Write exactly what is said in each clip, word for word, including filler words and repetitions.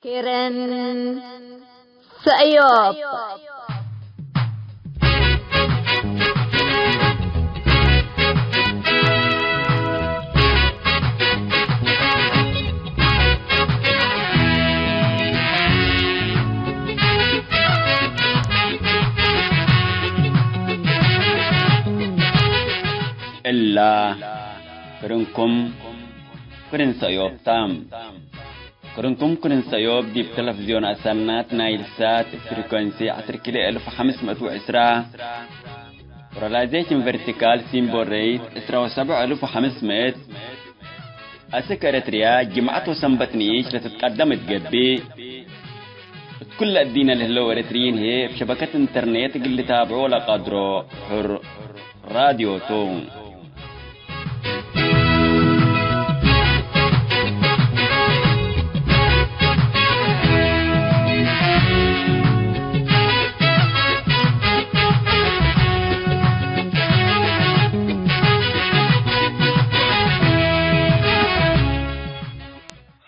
ክርን ሰእዮብ። እላ ክርንኩም ክርን ሰእዮብ ተ። ክርንኩም ክርን ሰእዮብ ዲብ ተለፍዝዮን አሰናት ናይል ሳት ፍሪኮንሲ ዐስር ኪሎ እልፍ ሐምስ ምእት ወዕስራ፣ ፖላራይዜሽን ቨርቲካል ሲምቦል ሬት ዕስራ ወሰብዕ እልፍ ወሐምስ ምእት፣ አስክ ኤረትርያ ጅምዐት ወሰንበት ንኢሽ ለትትቀደም እት ገብእ፣ እት ኩለ እዲነ ለህለው ኤረትርዪን ህዬ እብ ሸበከት ኢንተርኔት እግል ልታብዖ ለቀድሮ ሕር ራድዮ ቱ።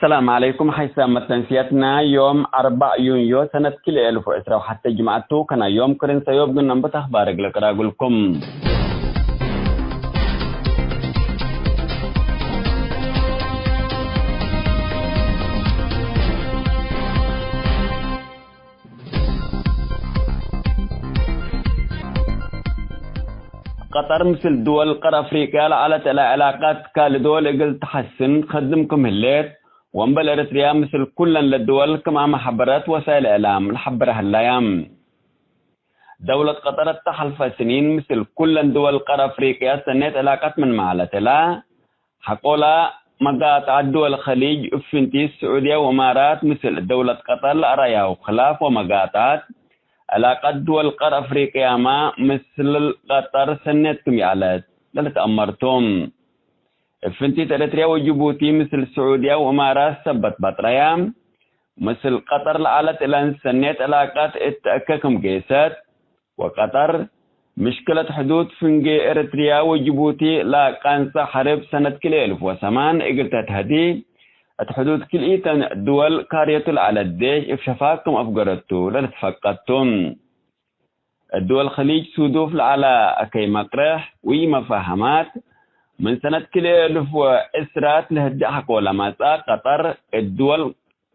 ሰላም ዐለይኩም። ሐይሳም መተንስያትና ዮም አርባዕ ዩንዮ ሰነት ክልኤ እልፍ ወዕስራ ወሐተ ጅምዐት ቱ። ከናይ ዮም ክርን ሰእዮብ ግን ነንብት አኽባር እግል ቅራጉልኩም። ቀጠር ምስል ድወል ቀር አፍሪቅያ ለዐለት እለ ዕላቀት ካልእ ድወል እግል ተሐስን ትከድም ክም ህሌት፣ ወእምበል ኤረትርያ ምስል ኩለን ለድወል ክም አመሐበረት ወሳይል እዕላም ለሐበረ ህላያ። ደውለት ቀጠር እተ ሐልፈ ስኒን ምስል ኩለን ድወል ቀር አፍሪቅያ ሰኔት ዕላቀት ምንመ ዐለት እላ፣ ሐቆላ መጋጣዐት ድወል ከሊጅ እብ ፍንቲት ስዑድየ ወእማራት ምስል ደውለት ቀጠር ለአረያሁ ክላፍ ወመጋጣዐት፣ ዕላቀት ድወል ቀር አፍሪቅያመ ምስል ቀጠር ሰኔት ክም ይዐለት ለልትአመር ቱ። እብ ፍንቲት ኤረትርያ ወጅቡቲ ምስል ስዑድያ ወእማራት ሰበት በጥረያ፣ ምስል ቀጠር ለዐለት እለን ሰኔት ዕላቀት እት ተአከ ክም ጌሰት፣ ወቀጠር፣ ምሽክለት ሕዱድ ፍንጌ ኤረትርያ ወጅቡቲ ለአቃንጸ ሐርብ ሰነት ክልኤ እልፍ ወሰማን እግል ተትሀዲ፣ እት ሕዱድ ክልኢተን ድወል ካርየቱ ለዐለት ዴሽ እብ ሸፋግ ክም አፍገረቱ ለልትፈቀድ ቱ። እት ድወል ከሊጅ ሱዱፍ ለዐለ አከይ መቅረሕ ወኢመፋሀማት፣ ምን ሰነት ክልኤ እልፍ ወዕስራት ለህዲ ሐቆ ለመጽአ ቀጠር፣ እት ድወል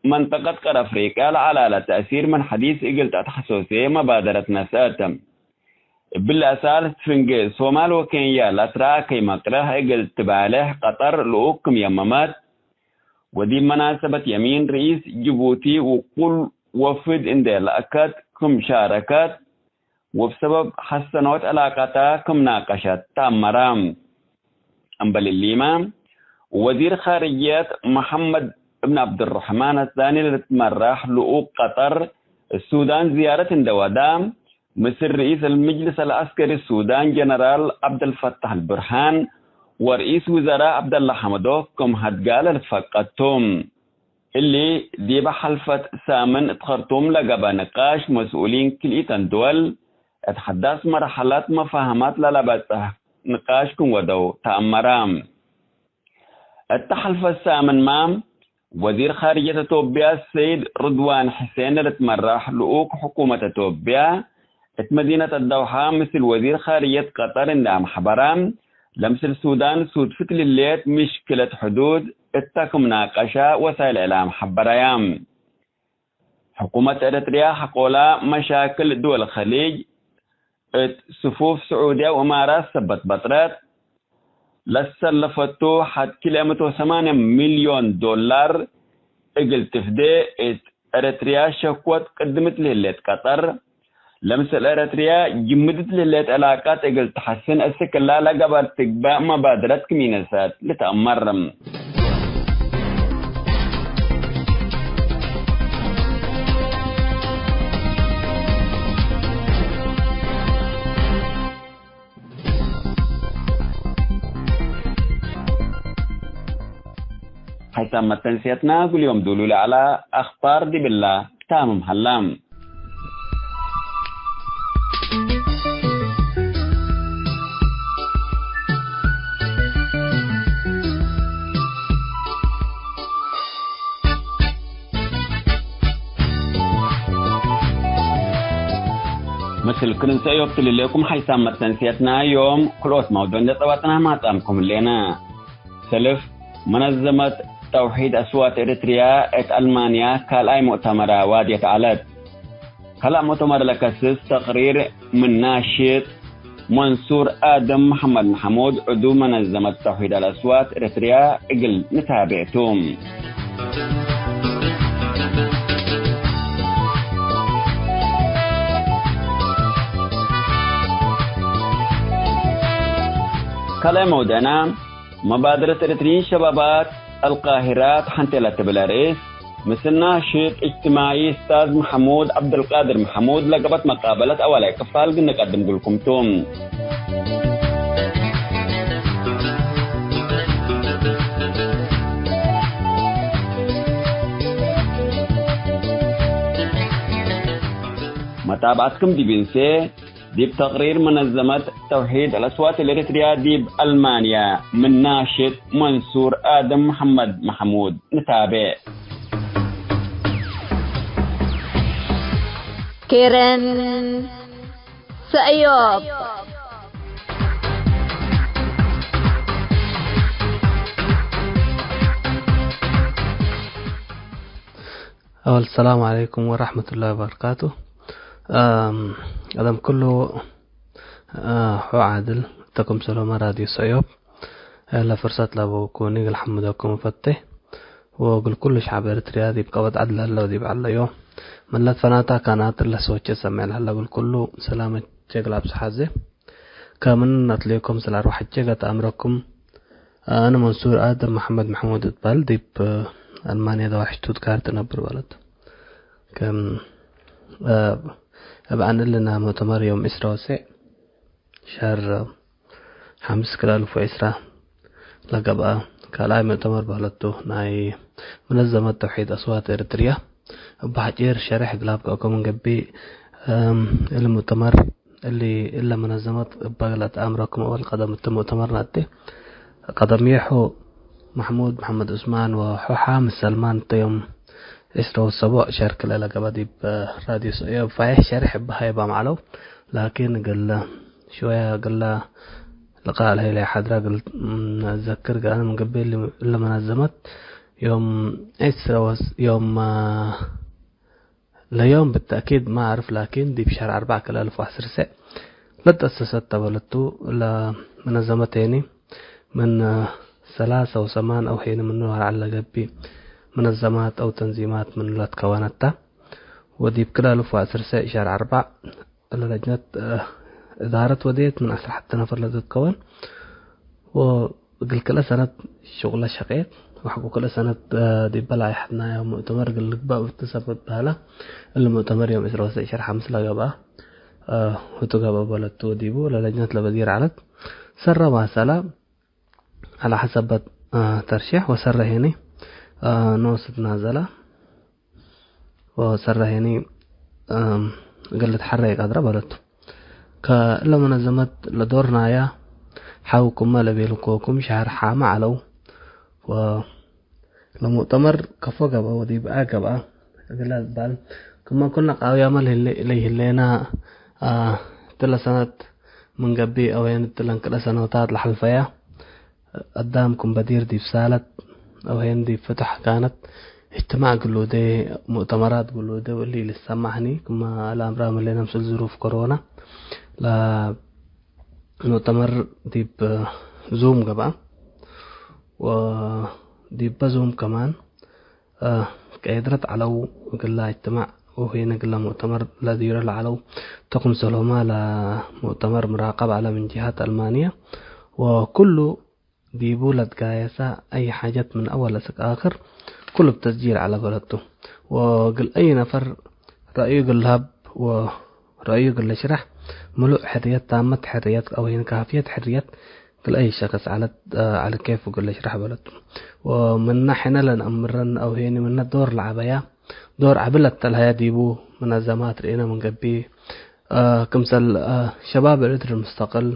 መንጠቀት ቀር አፍሪቅያ ለዐላለ ተእሲር ምን ሐዲስ እግል ተአትሐሶሴ መባደረት ነስአት። እብሊ አሳልስ ፍንጌ ሶማል ወኬንያ ለአትረአ አከይ መቅረሕ እግል ትባልሕ ቀጠር ልኡክ ክም የመመት፣ ወዲብ መናሰበት የሚን ርኢስ ጅቡቲ ውቁል ወፍድ እንዴ ለአከት ክም ሻረከት፣ ወብሰበብ ሐሰኖት ዕላቀተ ክም ናቀሸት ተአመረ። እምበል እሊመ፣ ወዚር ካርጅየት መሐመድ እብን ዐብዱረሕማን አሳኒ ለልትመራሕ ልኡክ ቀጠር፣ ሱዳን ዝያረት እንዴ ወደ፣ ምስል ርኢስ አልምጅልስ አልዐስከሪ ሱዳን ጀነራል ዐብደልፈታሕ አልቡርሃን ወርኢስ ውዘራእ ዐብደላ ሐመዶክ ክም ሀድጋ ለልትፈቀድ ቱ። እሊ ዲበ ሐልፈት ሳምን እት ከርቱም ለገብአ ንቃሽ መስኡሊን ክልኢተን ድወል እት ሐዳስ መርሐለት መፋህማት ለለበጽሕ ንቃሽ ክም ወደው ተአመረ። እተ ሐልፈት ሳምንመ፣ ወዚር ካርጀት አቶብያ ሰይድ ርድዋን ሕሴን ለልትመራሕ ልኡክ ሕኩመት አቶብያ እት መዲነት አደውሐ ምስል ወዚር ካርጀት ቀጠር እንዴ አምሐበረ፣ ለምስል ሱዳን ሱድፍት ልሌት ምሽክለት ሕዱድ እተ ክም ናቀሸ ወሳይል እዕላም ሐበረያ። ሕኩመት ኤረትርያ ሐቆላ መሻክል ድወል ከሊጅ እት ስፉፍ ስዑድያ ወእማራት ሰበት በጥረት፣ ለሰለፈቱ ሐድ ክልኤ ምእት ወሰማንየ ሚልዮን ዶላር እግል ትፍዴ እት ኤረትርያ ሸክወት ቅድምት ለህሌት ቀጠር፣ ለምስል ኤረትርያ ጅምድት ለህሌት ዕላቀት እግል ተሐስን እስክላ ለገበር ትግባእ መባደረት ክም ኢነሰአት ልትአመር። ሐይሳም መተንስየትና እግል ዮም ዱሉ ለዐለ አኽባር ዲብላ ታምም ሀላ። ምስል ክርን ሰእዮብ ትልሌኩም ሓይሳም መተንስየትና ዮም ክልኦት መውዱዕ እንዴ ጸባጥና ማጻምኩም ህሌነ። ሰልፍ መነዘመት ተውሒድ አስዋት ኤረትርያ እት አልማንያ ካልኣይ ሙእተመራ ዋድየት ዐለት። ካልእ ሙእተመር ለከስስ ተቅሪር ምን ናሽጥ መንሱር አደም መሐመድ መሐሙድ፣ ዕዱ መነዘመት ተውሒድ አልአስዋት ኤረትርያ፣ እግል ንታቤዕ ቱ። ካልኣይ መውደዕና፣ መባደረት ኤረትርይን ሸባባት አልቃሂራት ሐንቴ ለትብል ርእስ፣ ምስል ናሽጥ እጅትማዒ እስታዝ መሐሙድ ዐብደልቃድር መሐሙድ ለገብአት መቃበለት አዋላይ ክፋል ግንቀድም ግልኩም ቱ። መታብዐትክም ዲብ እንሴ፣ ዲብ ተቅሪር መነዘመት ተውሒድ አልአስዋት አልኤረትርያ ዲብ አልማንያ፣ ምን ናሽጥ መንሱር አደም መሐመድ መሐሙድ ንታቤዕ። ኬረን ሰእዮብ። አወል፣ ሰላም ዐለይኩም ወረሕመቱላሂ ወበረካቱ። አም፣ ቀደም ክሉ፣ አ፣ ሑ ዓድል፣ እተ ክምሰልሁመ ራድዮ ሰእዮብ፣ አ፣ ለፍርሰት ለሀበኩኒ እግል ሐምደኩም እፈቴ፣ ወእግል ኩሉ ሸዐብ ኤረትርያ ዲብ ቀበት ዐድ ለህለ ወዲብ ዐለዮ፣ ምን ለትፈናተ አካናት እለ ሶቼ ሰሜዕ ለሀለ እግል ኩሉ ሰላመቼ እግል አብጽሕ አዜ። ከምነ ነትሌኩም ምስል አርወሐቼ ገት አምረኩም፣ አነ መንሱር አደም መሐመድ መሐሙድ እትበህል፣ ዲብ አልማንያ ደዋሕሽቱ ትካርት እነብር በለት። ከም፣ አ፣ እብ አንልና ሙእተመር ዮም ዕስራ ወሰዕ ሸህር ሐምስ ክልኤ አልፍ ወዕስራ ለገብአ ካልኣይ ሙእተመር በለቱ፣ ናይ መነዘመት ተውሒድ አስዋት ኤረትርያ። እብ ሐጪር ሸሬሕ እግል አብቅአኩም እንገብእ፣ እም፣ እሊ ሙእተመር እሊ፣ እለ መነዘመት እበ ለትአምረኩም አወል ቀደም እት ሙእተመር ናቴ። ቀደም ዬሑ መሕሙድ መሐመድ ዑስማን ወሑ ሓምስ ሰልማን እተ ዮም ዕስራ ወሰቡዕ ሸርክ ለለገበ ዲብ ራድዮ ሰእዮብ ፋይሕ ሸሬሕ እበ ሀይባም ዐለው። ላኪን እግል ሾየ እግለ ልቃእ ለሀይለ ሐድረ እግል ነዘክር ገአነ ምን ገብእ እሊ፣ እለ መነዘመት ዮም ዕስረ ወስ-፣ ዮም፣ አ፣ ለዮም ብተእኪድ ማ አዕርፍ፣ ላኪን ዲብ ሸህር አርበዕ ክልኤ አልፍ ወዐስር ሰዕ ለተአሰሰት ተበለቱ። ለመነዘመት ሄኒ ምን ሰላሰ ወሰማን አው ሄኒ ምኑ ዐለ ገብእ መነዘማት አው ተንዚማት ምኑ ለትከወነት ተ። ወዲብ ክልኤ አልፍ ወዐስር ሰዕ ሸህር አርበዕ እለ ለጅነት፣ እ፣ እዳረት ወዴት ምን ዐስር ሐቴ ነፈር ለትትከወን፣ ወእግል ክልኤ ሰነት ሽቁለ ሸቄት፣ ወሐቆ ክልኤ ሰነት፣ እ፣ ዲበ ለአይሐድናዮ ሙእተመር እግል ልግበእ እብ ሰበት በህለ፣ እሊ ሙእተመር ዮም ዕስራ ወሰዕ ሸህር ሐምስ ለገብአ፣ እ፣ ህቱ ገብአ በለቱ ወዲቡ ለለጅነት ለበዲር ዐለት። ሰረ ማሰላ ዐለ ሐሰበት፣ እ፣ ተርሼሕ ወሰረ ሄኒ፣ እ፣ ኖስ ትናዘላ። ወሰረ ሄኒ፣ እም፣ እግል ልትሐረይ ቀድረ በለቱ። ከእለ መነዘመት ለዶር ናያ ሐው ክመ ለቤልኮኩም ሸህር ሓመ ዐለው። ወለሙእተመር ከፎ ገብአ ወዲብ አ ገብአ እግለ ልትበህል። ክመ ኩልነ ቃውያመ ለህሌ-፣ ለይህሌና፣ አ፣ እትለ ሰነት ምን ገብእ አውሄን እትለን ክልኤ ሰኖታት ለሐልፈያ። አዳም ክም በዲር ዲብ ሳለት አው ሄን ዲብ ፍትሕ ካነት እጅትማዕ ግሉዴ፣ ሙእተመራት ግሉዴ ወእሊ ልሰማዕ ህኒ ክመ ለአምራም ህሌነ ምስል ዝሩፍ ኮሮና ለሙእተመር ዲብ ዙም ገብአ። ወዲበ ዙም ከማን አ፣ ቀድረት ዐለው እግላ እጅትማዕ ወህይን እግለ ሙእተመር ለዲረ ለዐለው ተ ክምሰልሁመ ለሙእተመር ምራቀብ ዐለ ምን ጅሀት አልማንየ ወኩሉ ዲቡ ለትጋየሰ አይ ሓጀት ምን አወል እስክ አክር ኩሉ እብ ተስጂል ዐለ በለቱ። ወእግል አይ ነፈር ረአዩ እግል ለሀብ ወ ረአዩ እግል ልሽረሕ፣ ምሉእ ሕርየት፣ ታመት ሕርየት አው ሄን ካፍየት ሕርየት እግል አይ ሸክስ ዐለት፣ ዐለ ኬፉ እግል ልሽረሕ በለቱ። ወምነ ሕነ ለነአምረን አው ሄን ምነ ዶር ለዐበያ፣ ዶር ዐቢ ለተልሀየ ዲቡ መነዘማት ርኤነ ምን ገብእ፣ ክምሰል ሸባብ ኤረትርያ ሙስተቅል፣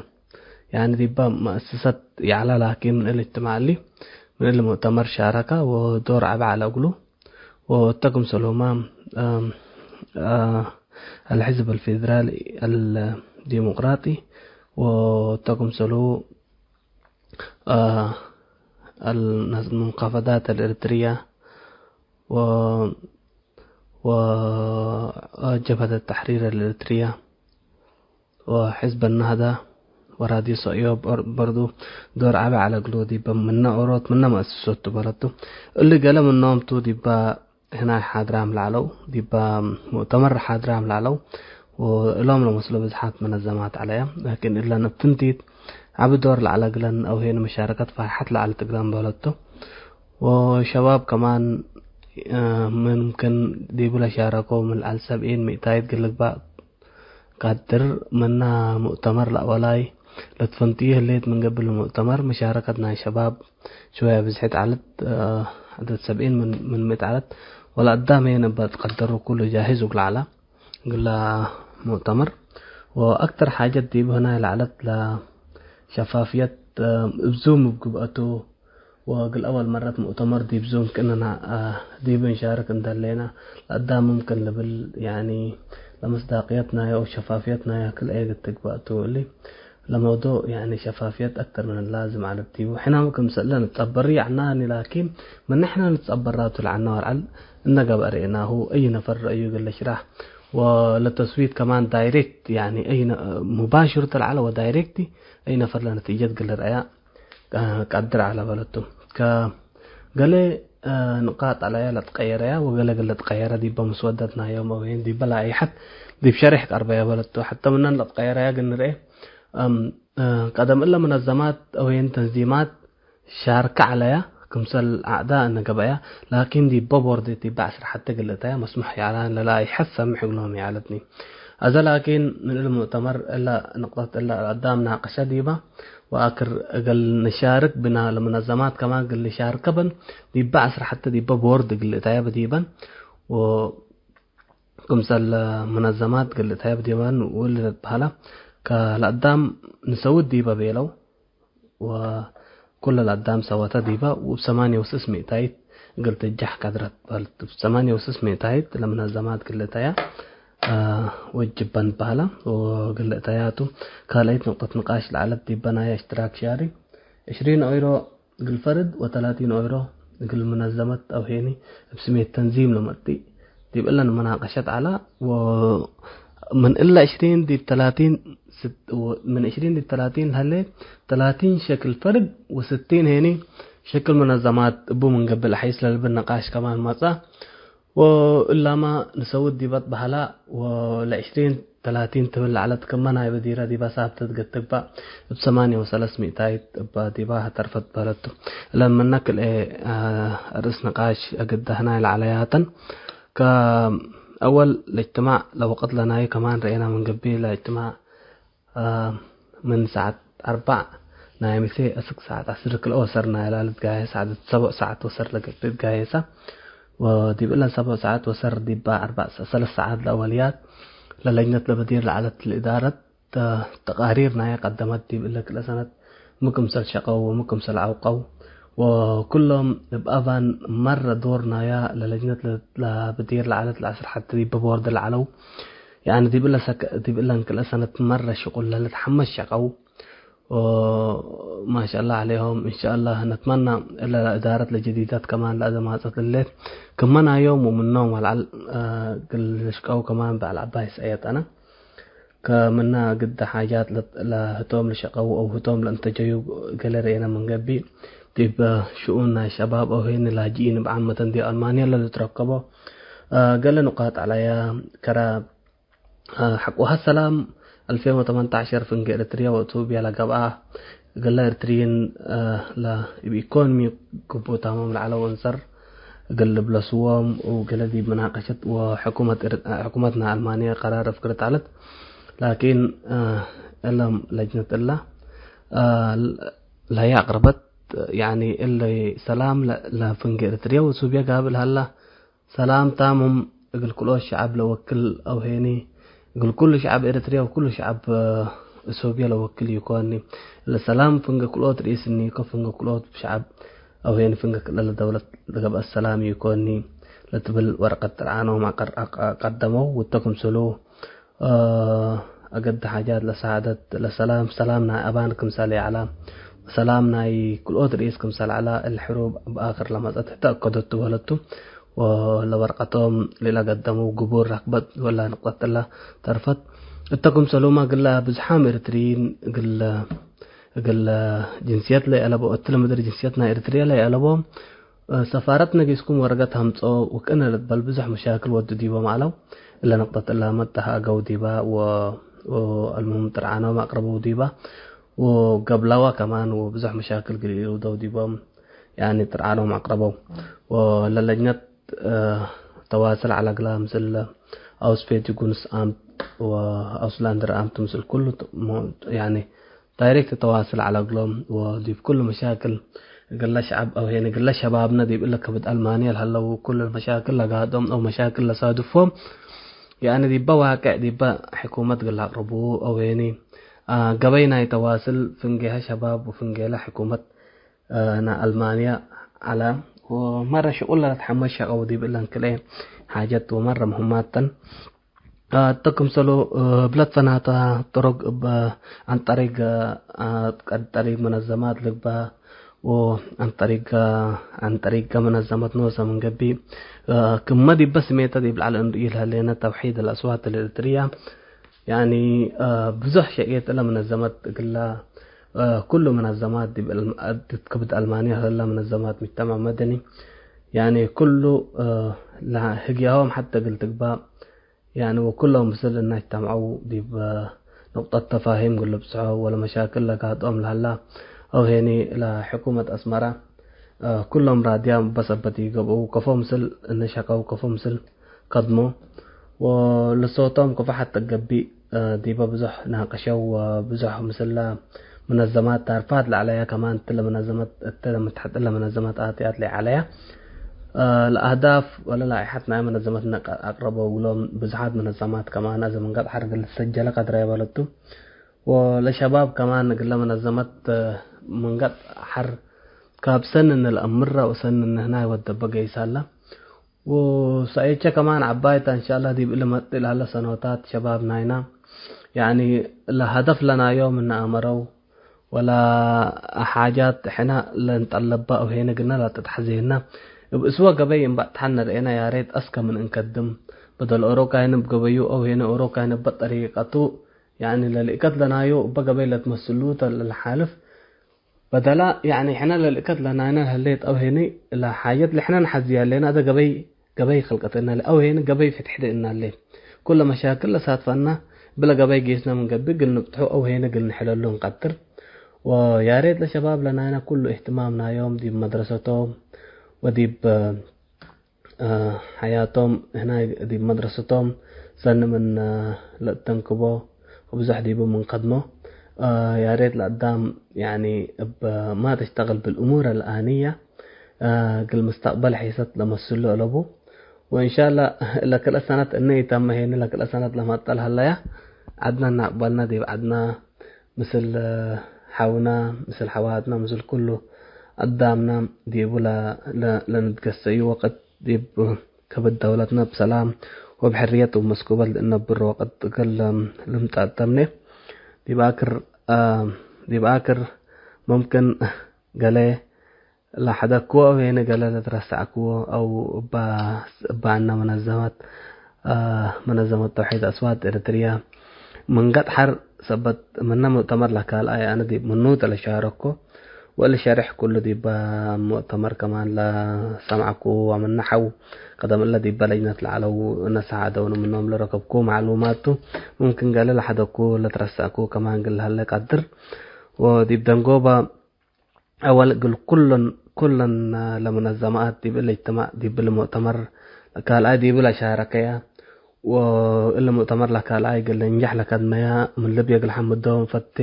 ያኒ ዲበ መአሰሰት ይዐላ ላኪን ምን እሊ እጅትማዕ እሊ፣ ምን እሊ ሙእተመር ሻረከ ወዶር ዐቢ ዐለ እግሉ። ወእተ ክምሰልሁመ፣ አ፣ አ፣ الحزب الفيدرالي الديمقراطي، ወተክምሰሉ፣ አ፣ المنتديات الإريترية ወ-፣ ወጀብሀት ተሕሪር አልኤረትርየ ወሕዝብ አልነህዳ ወራድዮ ሰእዮብ በርዱ ዶር ዐቢ ዐለ እግሉ። ዲበ ምነ ኦሮት ምነ መአስሶት ቱ በለቱ። እሊ ገሌ ምኖም ቱ ዲበ ህናይ ሓድራም ለዐለው፣ ዲበ ሙእተመር ሓድራም ለዐለው ወእሎም ለመስሎ ብዝሓት መነዘማት ዐለየ። ላኪን እለን እብ ፍንቲት ዐቢ ዶር ለዐለ እግለን አው ሄን መሻረከት ፋይሐት ለዐለት እግለን በለቱ። ወሸባብ ከማን፣ እ፣ ምምክን ዲቡ ለሻረከው ምን ለዐል ሰብዒን ሚእታይት እግል ልግባእ ቀድር። ምነ ሙእተመር ለአወላይ ለትፈንትዩ ህሌት። ምን ገብእ ለሙእተመር መሻረከት ናይ ሸባብ ሽወየ ብዝሕት ዐለት፣ እ፣ ዐደድ ሰብዒን ምን፣ ምን ምእት ዐለት። ወለአዳም ሄን እበ ትቀደሩ ኩሉ ጃሂዝ እግል ዐለ እግለ ሙእተመር። ወአክተር ሓጀት ዲቡ ህናይ ለዐለት ለሸፋፍየት፣ እ፣ እብ ዙም እብ ግብአቱ ወእግል አወል መረት ሙእተመር ዲብ ዙም ክእንና፣ አ፣ ዲቡ እንሻርክ እንተ ህሌና፣ ለአዳም ምምክን ልብል፣ ያኒ፣ ለመስዳቅየት ናዩ አው ሸፋፍየት ናዩ ክልኤ እግል ትግባእ ቱ። እሊ ለመውዱዕ፣ ያኒ፣ ሸፋፍየት አክተር ምን ላዝም ዐለት ዲቡ። ሕና ክምሰል ንትጸበር ይዐናኒ፣ ላኪን፣ ምን ንሕና ንትጸበራቱ ለዐና ወልዐል እነ ገብአ ርኤናሁ፣ አይ ነፈር ረአዩ እግል ልሽራሕ፣ ወለተስዊት ከማን ዳይሬክት፣ ያኒ፣ አይ ነ-፣ ሙባሽር ተልዐለ ወዳይሬክት፣ አይ ነፈር ለነቲጀት እግል ልርአያ፣ አ፣ ቀድር ዐለ በለቱ። ከገሌ፣ አ፣ ንቃጥ ዐለያ ለትቀየረያ ወገሌ እግል ልትቀየረ ዲበ ምስወደት ናዮም አው ሄን ዲበ ለአይሐት ዲብ ሸሬሕ ቀርበያ በለቱ። ሐተ ምነን ለትቀየረያ እግል ንርኤ፣ አም፣ አ፣ ቀደም እለ መነዘማት አው ሄን ተንዚማት ሻርከ ዐለያ፣ ክምሰል አዕዳ እነ ገብአያ፣ ላኪን ዲበ ቦርድ ዲበ ዐስር ሐቴ እግል ልእተያ መስሙሕ ይዐላን ለለአይሐት ሰምሕ እግሎም ይዐለትኒ። አዘ ላኪን ምን እሊ ሙእተመር እለ ንቅጠት እለ አዳም ናቀሸ ዲበ፣ ወአክር እግል ንሻርክ ብነ ለመነዘማት ከማን እግል ልሻርከ በን፣ ዲበ ዐስር ሐቴ ዲበ ቦርድ እግል ልእተያ ብዲበን፣ ወክምሰል መነዘማት እግል ልእተያ ብዲበን ወእሊ ለትበሀለ፣ ከለአዳም ንሰውድ ዲበ ቤለው። ወኩለ ለአዳም ሰወተ ዲበ፣ ወእብ ሰማንየ ወስስ ሚእታይት እግል ትንጀሕ ቀድረት በልት። እብ ሰማንየ ወስስ ሚእታይት ለመነዘማት እግል ልእተያ፣ አ፣ ወጅበን በህለ ወእግል ልእተያ ቱ። ካልአይት ንቅጠት ንቃሽ ለዐለት ዲበ ናየ እሽትራክ ሻሪ፣ ዕሽሪን ኦይሮ እግል ፈርድ ወተላቲን ኦይሮ እግል መነዘመት አው ሄኒ እብ ስሜት ተንዚም ለመጽእ ዲብ እለን መናቀሸት ዐላ። ወምን እለ ዕሽሪን ዲብ ተላቲን ስት-፣ ወ-፣ ምን ዕሽሪን ዲብ ተላቲን ለህሌት ተላቲን ሸክል ፈርድ ወስቲን ሄኒ ሸክል መነዘማት እቡ ምን ገብእ ለሐይስ ለልብል ነቃሽ ከማን መጽአ። ወእላመ ንሰውድ ዲበ ትበሀላ ወለዕሽሪን ተላቲን ትብል ለዐለት ክመ ናይ በዲረ ዲበ ሳብተት ገትግባእ እብ ሰማንየ ወሰለስ ሚእታይት እበ ዲበ ተርፈት በለቱ። እለን ምነ ክልኤ፣ አ፣ ርእስ ንቃሽ እግል ደህናይ ለዐለያተን። ከአወል ለእጅትማዕ ለወቅት ለናዩ ከማን ረኤና ምን ገብእ ለእጅትማዕ አ፣ ምን ሰዓት አርበዕ ናይ ምሴ እስክ ሰዓት ዐስር ክልኤ ወሰር ናይ ላሊ ትጋየሰ፣ ዐደድ ሰቦዕ ሰዓት ወሰር ለገብእ ትጋየሰ። ወዲብ እለን ሰቦዕ ሰዓት ወሰር ዲባ አርበዕ ሰ-፣ ሰለስ ሰዓት ለአወልያት ለለጅነት ለበዲር ለዐለት ለእዳረት ተ-፣ ተቃሪር ናየ ቀደመት። ዲብ እለ ክልኤ ሰነት ሚ ክምሰል ሸቀው ወሚ ክምሰል ዐውቀው ወኩሎም እብ አባን መረ ዶር ናያ ለለጅነት ለ-፣ ለበዲር ለዐለት ለዐስር ሐቲ ዲብ ቦርድ ለዐለው። ያኒ ዲብ እለ ሰክ-፣ ዲብ እለን ክልኤ ሰነት መረ ሽቁል ለልትሐመስ ሸቀው። ወማሻአላህ ዐሌሆም። እንሻአላህ ነትመና እለ ለእዳረት ለጀዲዳት ከማን ለአዘማጸት እሌት ክመ ናዮም ወምኖም አልዓል፣ አ፣ እግል ልሽቀው ከማን በዐል ዐባይ ሰእየጠነ። ከምነ ግደ ሓጃት ለ-፣ ለህቶም ልሸቀው አው ህቶም ለእንተጀዩ ገሌ ረኤነ ምን ገብእ፣ ዲብ ሽኡን ናይ ሸባብ አው ሄኒ ላጅኢን እብ ዓመተን ዲብ አልማንያ ለልትረከቦ፣ አ፣ ገሌ ንቃጥ ዐለያ። ከረ፣ አ፣ ሐቆሀ ሰላም አልፌን ወተመንተዐሸር ፍንጌ ኤረትርያ ወእቶብያ ለገብአ፣ ገሌ ኤረትርይን፣ አ፣ ለ-፣ እብ ኢኮኖሚ ግቡእ ታማም ለዐለው አንሰር እግል ልብለስዎም፣ ወገሌ ዲብ መናቀሸት ወሕኩመት ኤር-፣ ሕኩመት ናይ አልማንየ ቀራር አፍግረት ዐለት። ላኪን፣ አ፣ እለም ለጅነት እለ፣ አ፣ ለሀይ አቅረበት፣ ያኒ እለ ሰላም ለ-፣ ለፍንጌ ኤረትርየ ወሱብየ ጋብእ ለሀላ ሰላም ታምም እግል ክልኦት ሸዐብ ለወክል አው ሄኒ እግል ኩሉ ሸዐብ ኤረትርየ ወኩሉ ሸዐብ፣ አ፣ ሱብየ ለወክል ኢኮኒ። ለሰላም ፍንጌ ክልኦት ርኢስ እኒኮ ፍንጌ ክልኦት ሸዐብ አው ሄኒ ፍንጌ ክልኤ ለደውለት ለገብአ ሰላም ኢኮኒ። ለትብል ወርቀት ጥርዓኖም አቀር-፣ አቀ-፣ ቀደመው። ውተ ክምሰሉ፣ እ፣ አገድ ሓጃት ለሰዓደት ለሰላም፣ ሰላም ናይ አባን ክምሰል ይዐላ፣ ሰላም ናይ ክልኦት ርኢስ ክምሰል ዐላ፣ እሊ ሕሩብ እብ አክር ለመጸት ህተ አከዶቱ በለቱ። ወለወርቀቶም ለኢለገደመው ግቡር ረክበት ወላ ንቅጠት እለ ተርፈት። እተ ክምሰሉመ እግለ ብዝሓም ኤረትርይን እግለ፣ እግለ ጅንስየት ለይአለቦ፣ እትለ ምድር ጅንስየት ናይ ኤረትርየ ለይአለቦ፣ እ፣ ሰፋረት ነጊስኩም ወረቀት ሀምጾ ወክእነ ልትበል ብዙሕ መሻክል ወዱ ዲቦም ዐለው። እለ ንቅጠት እለ መጠሀ አገው ዲባ ወ-፣ ወአልሙሁም ጥርዓኖም አቅረበው ዲባ ወገብላዋ ከማን ወብዙሕ መሻክል ግል ኢልውደው ዲቦም፣ ያኒ ጥርዓኖም አቅረበው። ወለለጅነት፣ እ፣ ተዋስል ዐለ እግላ ምስል አውስፌት ዩጉንስ አምት ወአውስላንደር አምት ምስል ኩሉ ት-፣ ሞ-፣ ያኒ ዳይሬክት ተዋስል ዐለ እግሎም ወዲብ ኩሉ መሻክል እግለ ሸዐብ አው ሄኒ እግለ ሸባብነ ዲብ እለ ከብድ አልማንየ ለሀለው ኩሉ መሻክል ለጋጦም አው መሻክል ለሳድፎም፣ ያኒ ዲበ ዋቅዕ ዲበ ሕኩመት እግል አቅርቡ አው ሄኒ፣ አ፣ ገበይ ናይ ተዋስል ፍንጌሀ ሸባብ ወፍንጌለ ሕኩመት፣ አ፣ ናይ አልማንየ ዐለ። ወመረ ሽቁል ለለትሐመስ ሸቀው ዲብ እለን ክልኤ ሓጀት ወመረ ምህማት ተን። አ፣ እተ ክምሰሉ፣ እ፣ ብለት ፈናተ ጥሩግ እብ ዐን ጠሪቅ፣ አ፣ ቀድ ጠሪቅ መነዘማት ልግበእ ወዐን ጠሪቅ፣ ዐን ጠሪቅ መነዘመት ኖሰ ምን ገብእ፣ እ፣ ክመ ዲበ ስሜተ ዲብ ለዐል እንርኡ ለህሌነ ተውሒድ አልአስዋት አልኤረትርየ፣ ያኒ፣ እ፣ ብዙሕ ሸቄት እለ መነዘመት እግላ፣ እ፣ ኩሉ መነዘማት ዲብ አልም-፣ ዲብ ከብድ አልማንየ ለህለ መነዘማት ሙጅተማዕ መደኒ፣ ያኒ ኩሉ፣ እ፣ ለህግያሆም ሐተ እግል ትግባእ፣ ያኒ ወኩሎም ምስል እናጅተምዐው ዲብ፣ እ፣ ንቅጠት ተፋሂም እግል ልብጽሖ ወለመሻክል ለጋጥኦም ለሀላ፣ አው ሄኒ ለሕኩመት አስመረ፣ እ፣ ኩሎም ራድያም በሰበት ኢገብኡ፣ ከፎ ምስል እንሸቀው፣ ከፎ ምስል ከድሞ፣ ወለሶቶም ከፎ ሐተ ገቢእ፣ እ፣ ዲበ ብዙሕ ናቀሸው፣ ወብዙሕ ምስለ መነዘማት ታርፋት ለዐለያ ከማን እትለ መነዘመት፣ እተ ምትሐት እለ መነዘመት አትያት ለዐለያ። እ፣ ለአህዳፍ ወለ ላኢሐት ናይ መነዘመትነ አቅረበው እግሎም ብዝሓት መነዘማት ከማን አዜ ምን ገጽ ሐርግ ልትሰጀለ ቀድረ በለቱ። ወለሸባብ ከማን እግለ መነዘመት ምን ገጽ ሐር ካብ ሰንን ለአምረ ወሰንን ህናይ ወደበ ገይሳለ። ወሰኤቼ ከማን ዐባይ ተ እንሻአላህ ዲብ እሊ መጽእ ለሀለ ሰኖታት ሸባብ ናይና፣ ያኒ ለሀደፍ ለናዮም እነ አመረው፣ ወለ ሓጃት ሕነ ለእንጠለበ አው ሄነ ግነ ለትትሐዜነ፣ እብ እስወ ገበይ እምበዕትሐን ንርኤነ ያሬት አስከ ምን እንከድም፣ በደል ኦሮካይን እብ ገበዩ አው ሄነ ኦሮካይን እበ ጠሪቀቱ፣ ያኒ ለልእከት ለናዩ እበ ገበይ ለትመስሉ ተ ለልሓልፍ፣ በደላ፣ ያኒ፣ ሕነ ለልእከት ለናይነ ለህሌት አው ሄኒ ለሓጀት ለሕነ ነሐዝያ ህሌነ፣ አደ ገበይ፣ ገበይ ክልቀት እናሌ፣ አው ሄኒ ገበይ ፍትሕት እናሌ። ኩለ መሻክል ለሳትፈና፣ ብለ ገበይ ጌስነ ምን ገብእ እግል ንብጥሑ አው ሄኒ እግል ንሕለሉ እንቀድር። ወያሬት ለሸባብ ለናይነ ኩሉ እህትማም ናዮም ዲብ መድረሰቶም ወዲብ ሐያቶም ህናይ ዲብ መድረሰቶም ሰኒ ምን ለእተንክቦ ወብዞሕ ዲቡ ምን ከድሞ፣ ያሬት ለአዳም፣ ያኒ፣ እብ ማ ተሽተቅል ብልእሙር አልአንየ፣ እግል ምስተቅበል ሒሰት ለመስሉ አለቡ። ወእንሻላ ለክልኤ ሰነት እነ ኢተመ ሄኒ ለክልኤ ሰነት ለመጠ ለሀለያ ዐድነ እናቅበልነ ዲብ ዐድነ ምስል ሐውነ፣ ምስል ሐዋትነ፣ ምስል ኩሉ አዳምነ ዲቡ ለ-፣ ለ-፣ ለንትገሰዩ ወቅት ዲብ ከብድ ደውለትነ እብ ሰላም ወእብ ሕርየት ወመስኩበት ለእነብሮ ወቅት እግል ልምጠጠምኔ። ዲብ አክር፣ አ፣ ዲብ አክር ሙምክን ገሌ ለሐደግክዎ አው ሄነ ገሌ ለትረሰዕክዎ አው እባ-፣ እባነ መነዘመት፣ አ፣ መነዘመት ተውሒድ አስዋት ኤረትርያ ምን ገጥ ሐር ሰበት ምነ ሙእተመር ለካልኣይ አነ ዲብ ምኑ ተ ለሻረኮ ወእሊ ሸሬሕ ኩሉ ዲበ ሙእተመር ከማን ለሰምዐኩ ወምነ ሐው ቀደም እለ ዲበ ለጅነት ለዐለው እነ ሰዓደውነ ምኖም ለረከብኩ መዕሉማት ቱ። ሙምክን ገሌ ለሐደግኩ ለትረሰዕኩ ከማን እግል ለሀለ ቀድር። ወዲብ ደንጎበ አወል እግል ኩለን፣ ኩለን ለመነዘማት ዲብ እለ እጅትማዕ ዲብ እሊ ሙእተመር ለካልኣይ ዲቡ ለሻረከየ ወእሊ ሙእተመር ለካልኣይ እግል ልንጀሕ ለከድመየ ምን ልብየ እግል ሐምዶም ፈቴ።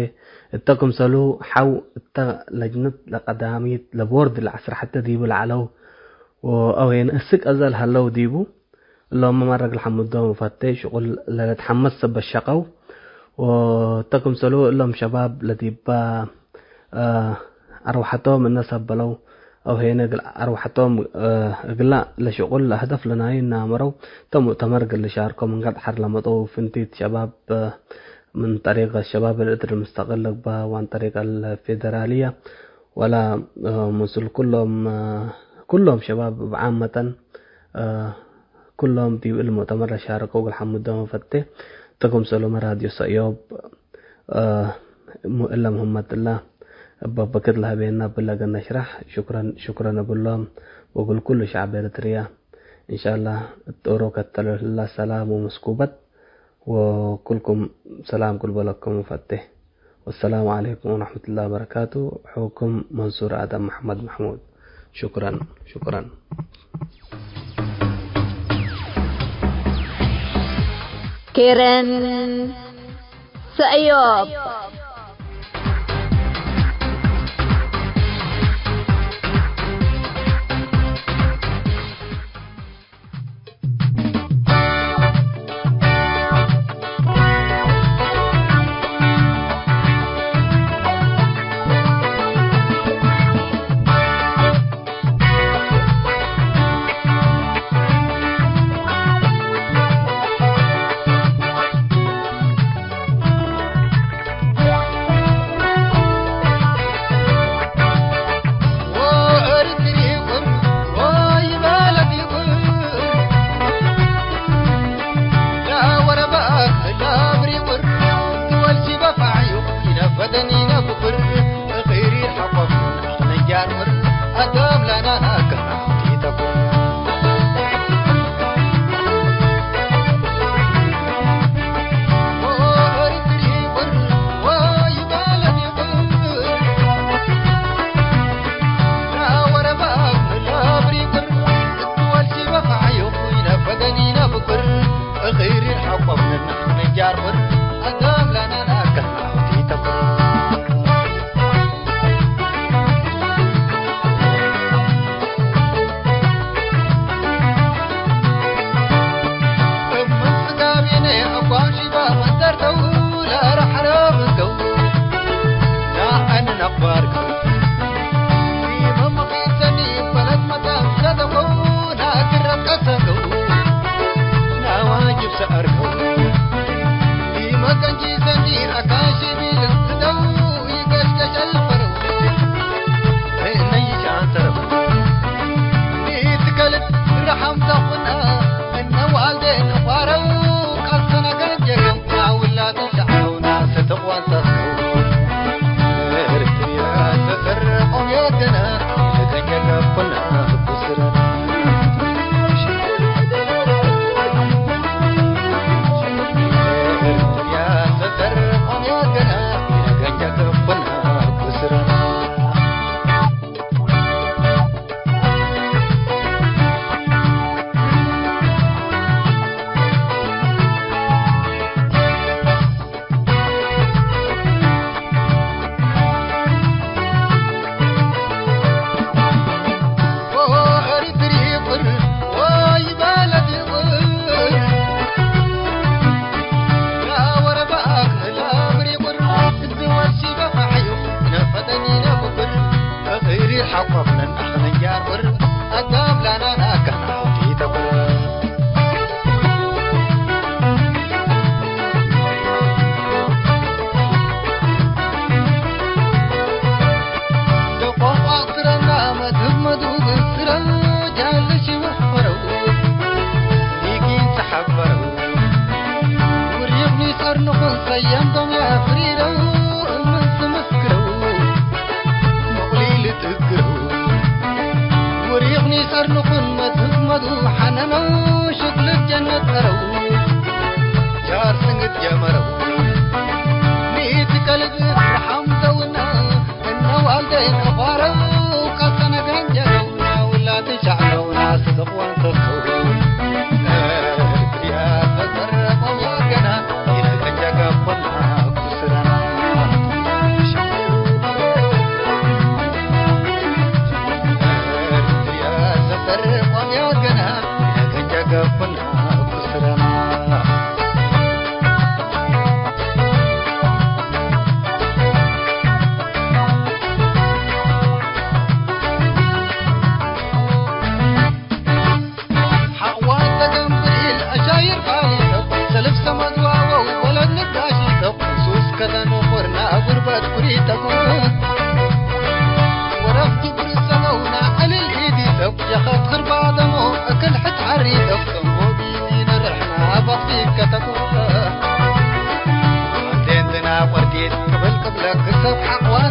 እተ ክምሰሉ ሐው እተ ለጅነት ለቀዳሚት ለቦርድ ለዐስር ሐቴ ዲቡ ለዐለው ወአው ሄነ እስክ አዘ ለሀለው ዲቡ እሎምመ መረ እግል ሐምዶም ፈቴ ሽቁል ለልትሐመስ ሰበት ሸቀው። ወእተ ክምሰሉ እሎም ሸባብ ለዲበ፣ አ፣ አርወሐቶም እነ ሰበለው አው ሄነ እግል አርወሐቶም፣ እ፣ እግላ ለሽቁል ለሀደፍ ለናዩ እናመረው፣ ተ ሙእተመር እግል ልሻርኮ ምን ገብሐር ለመጠው ፍንቲት ሸባብ፣ እ፣ ምን ጠሪቀት ሸባብ አልእድር ሙስተቅል ልግባ፣ ዋን ጠሪቀ አልፌደራልየ፣ ወላ፣ እ፣ ምስል ኩሎም፣ እ፣ ኩሎም ሸባብ እብ ዓመተን፣ እ፣ ኩሎም ዲብ እሊ ሙእተመር ለሻረከው እግል ሐምዶም ፈቴ። ተ ክምሰልሁመ ራድዮ ሰእዮብ፣ እ፣ ሙ-፣ እለ ምህመትላ እበ በክት ለሀቤና እብለ እግል ነሽረሕ። ሹክረን፣ ሹክረን እብሎም ወእግል ኩሉ ሸዕብ ኤረትርያ። እንሻአላህ እት ኦሮ ከተለላ ሰላም ወመስኩበት። ወኩልኩም ሰላም ክል በለኩም ፈቴ። ወሰላሙ ዐለይኩም ወረሕመቱላሂ ወበረካቱ። አኹኩም መንሱር አደም መሐመድ መሕሙድ። ሹክረን፣ ሹክረን። ኬረን ሰእዮብ።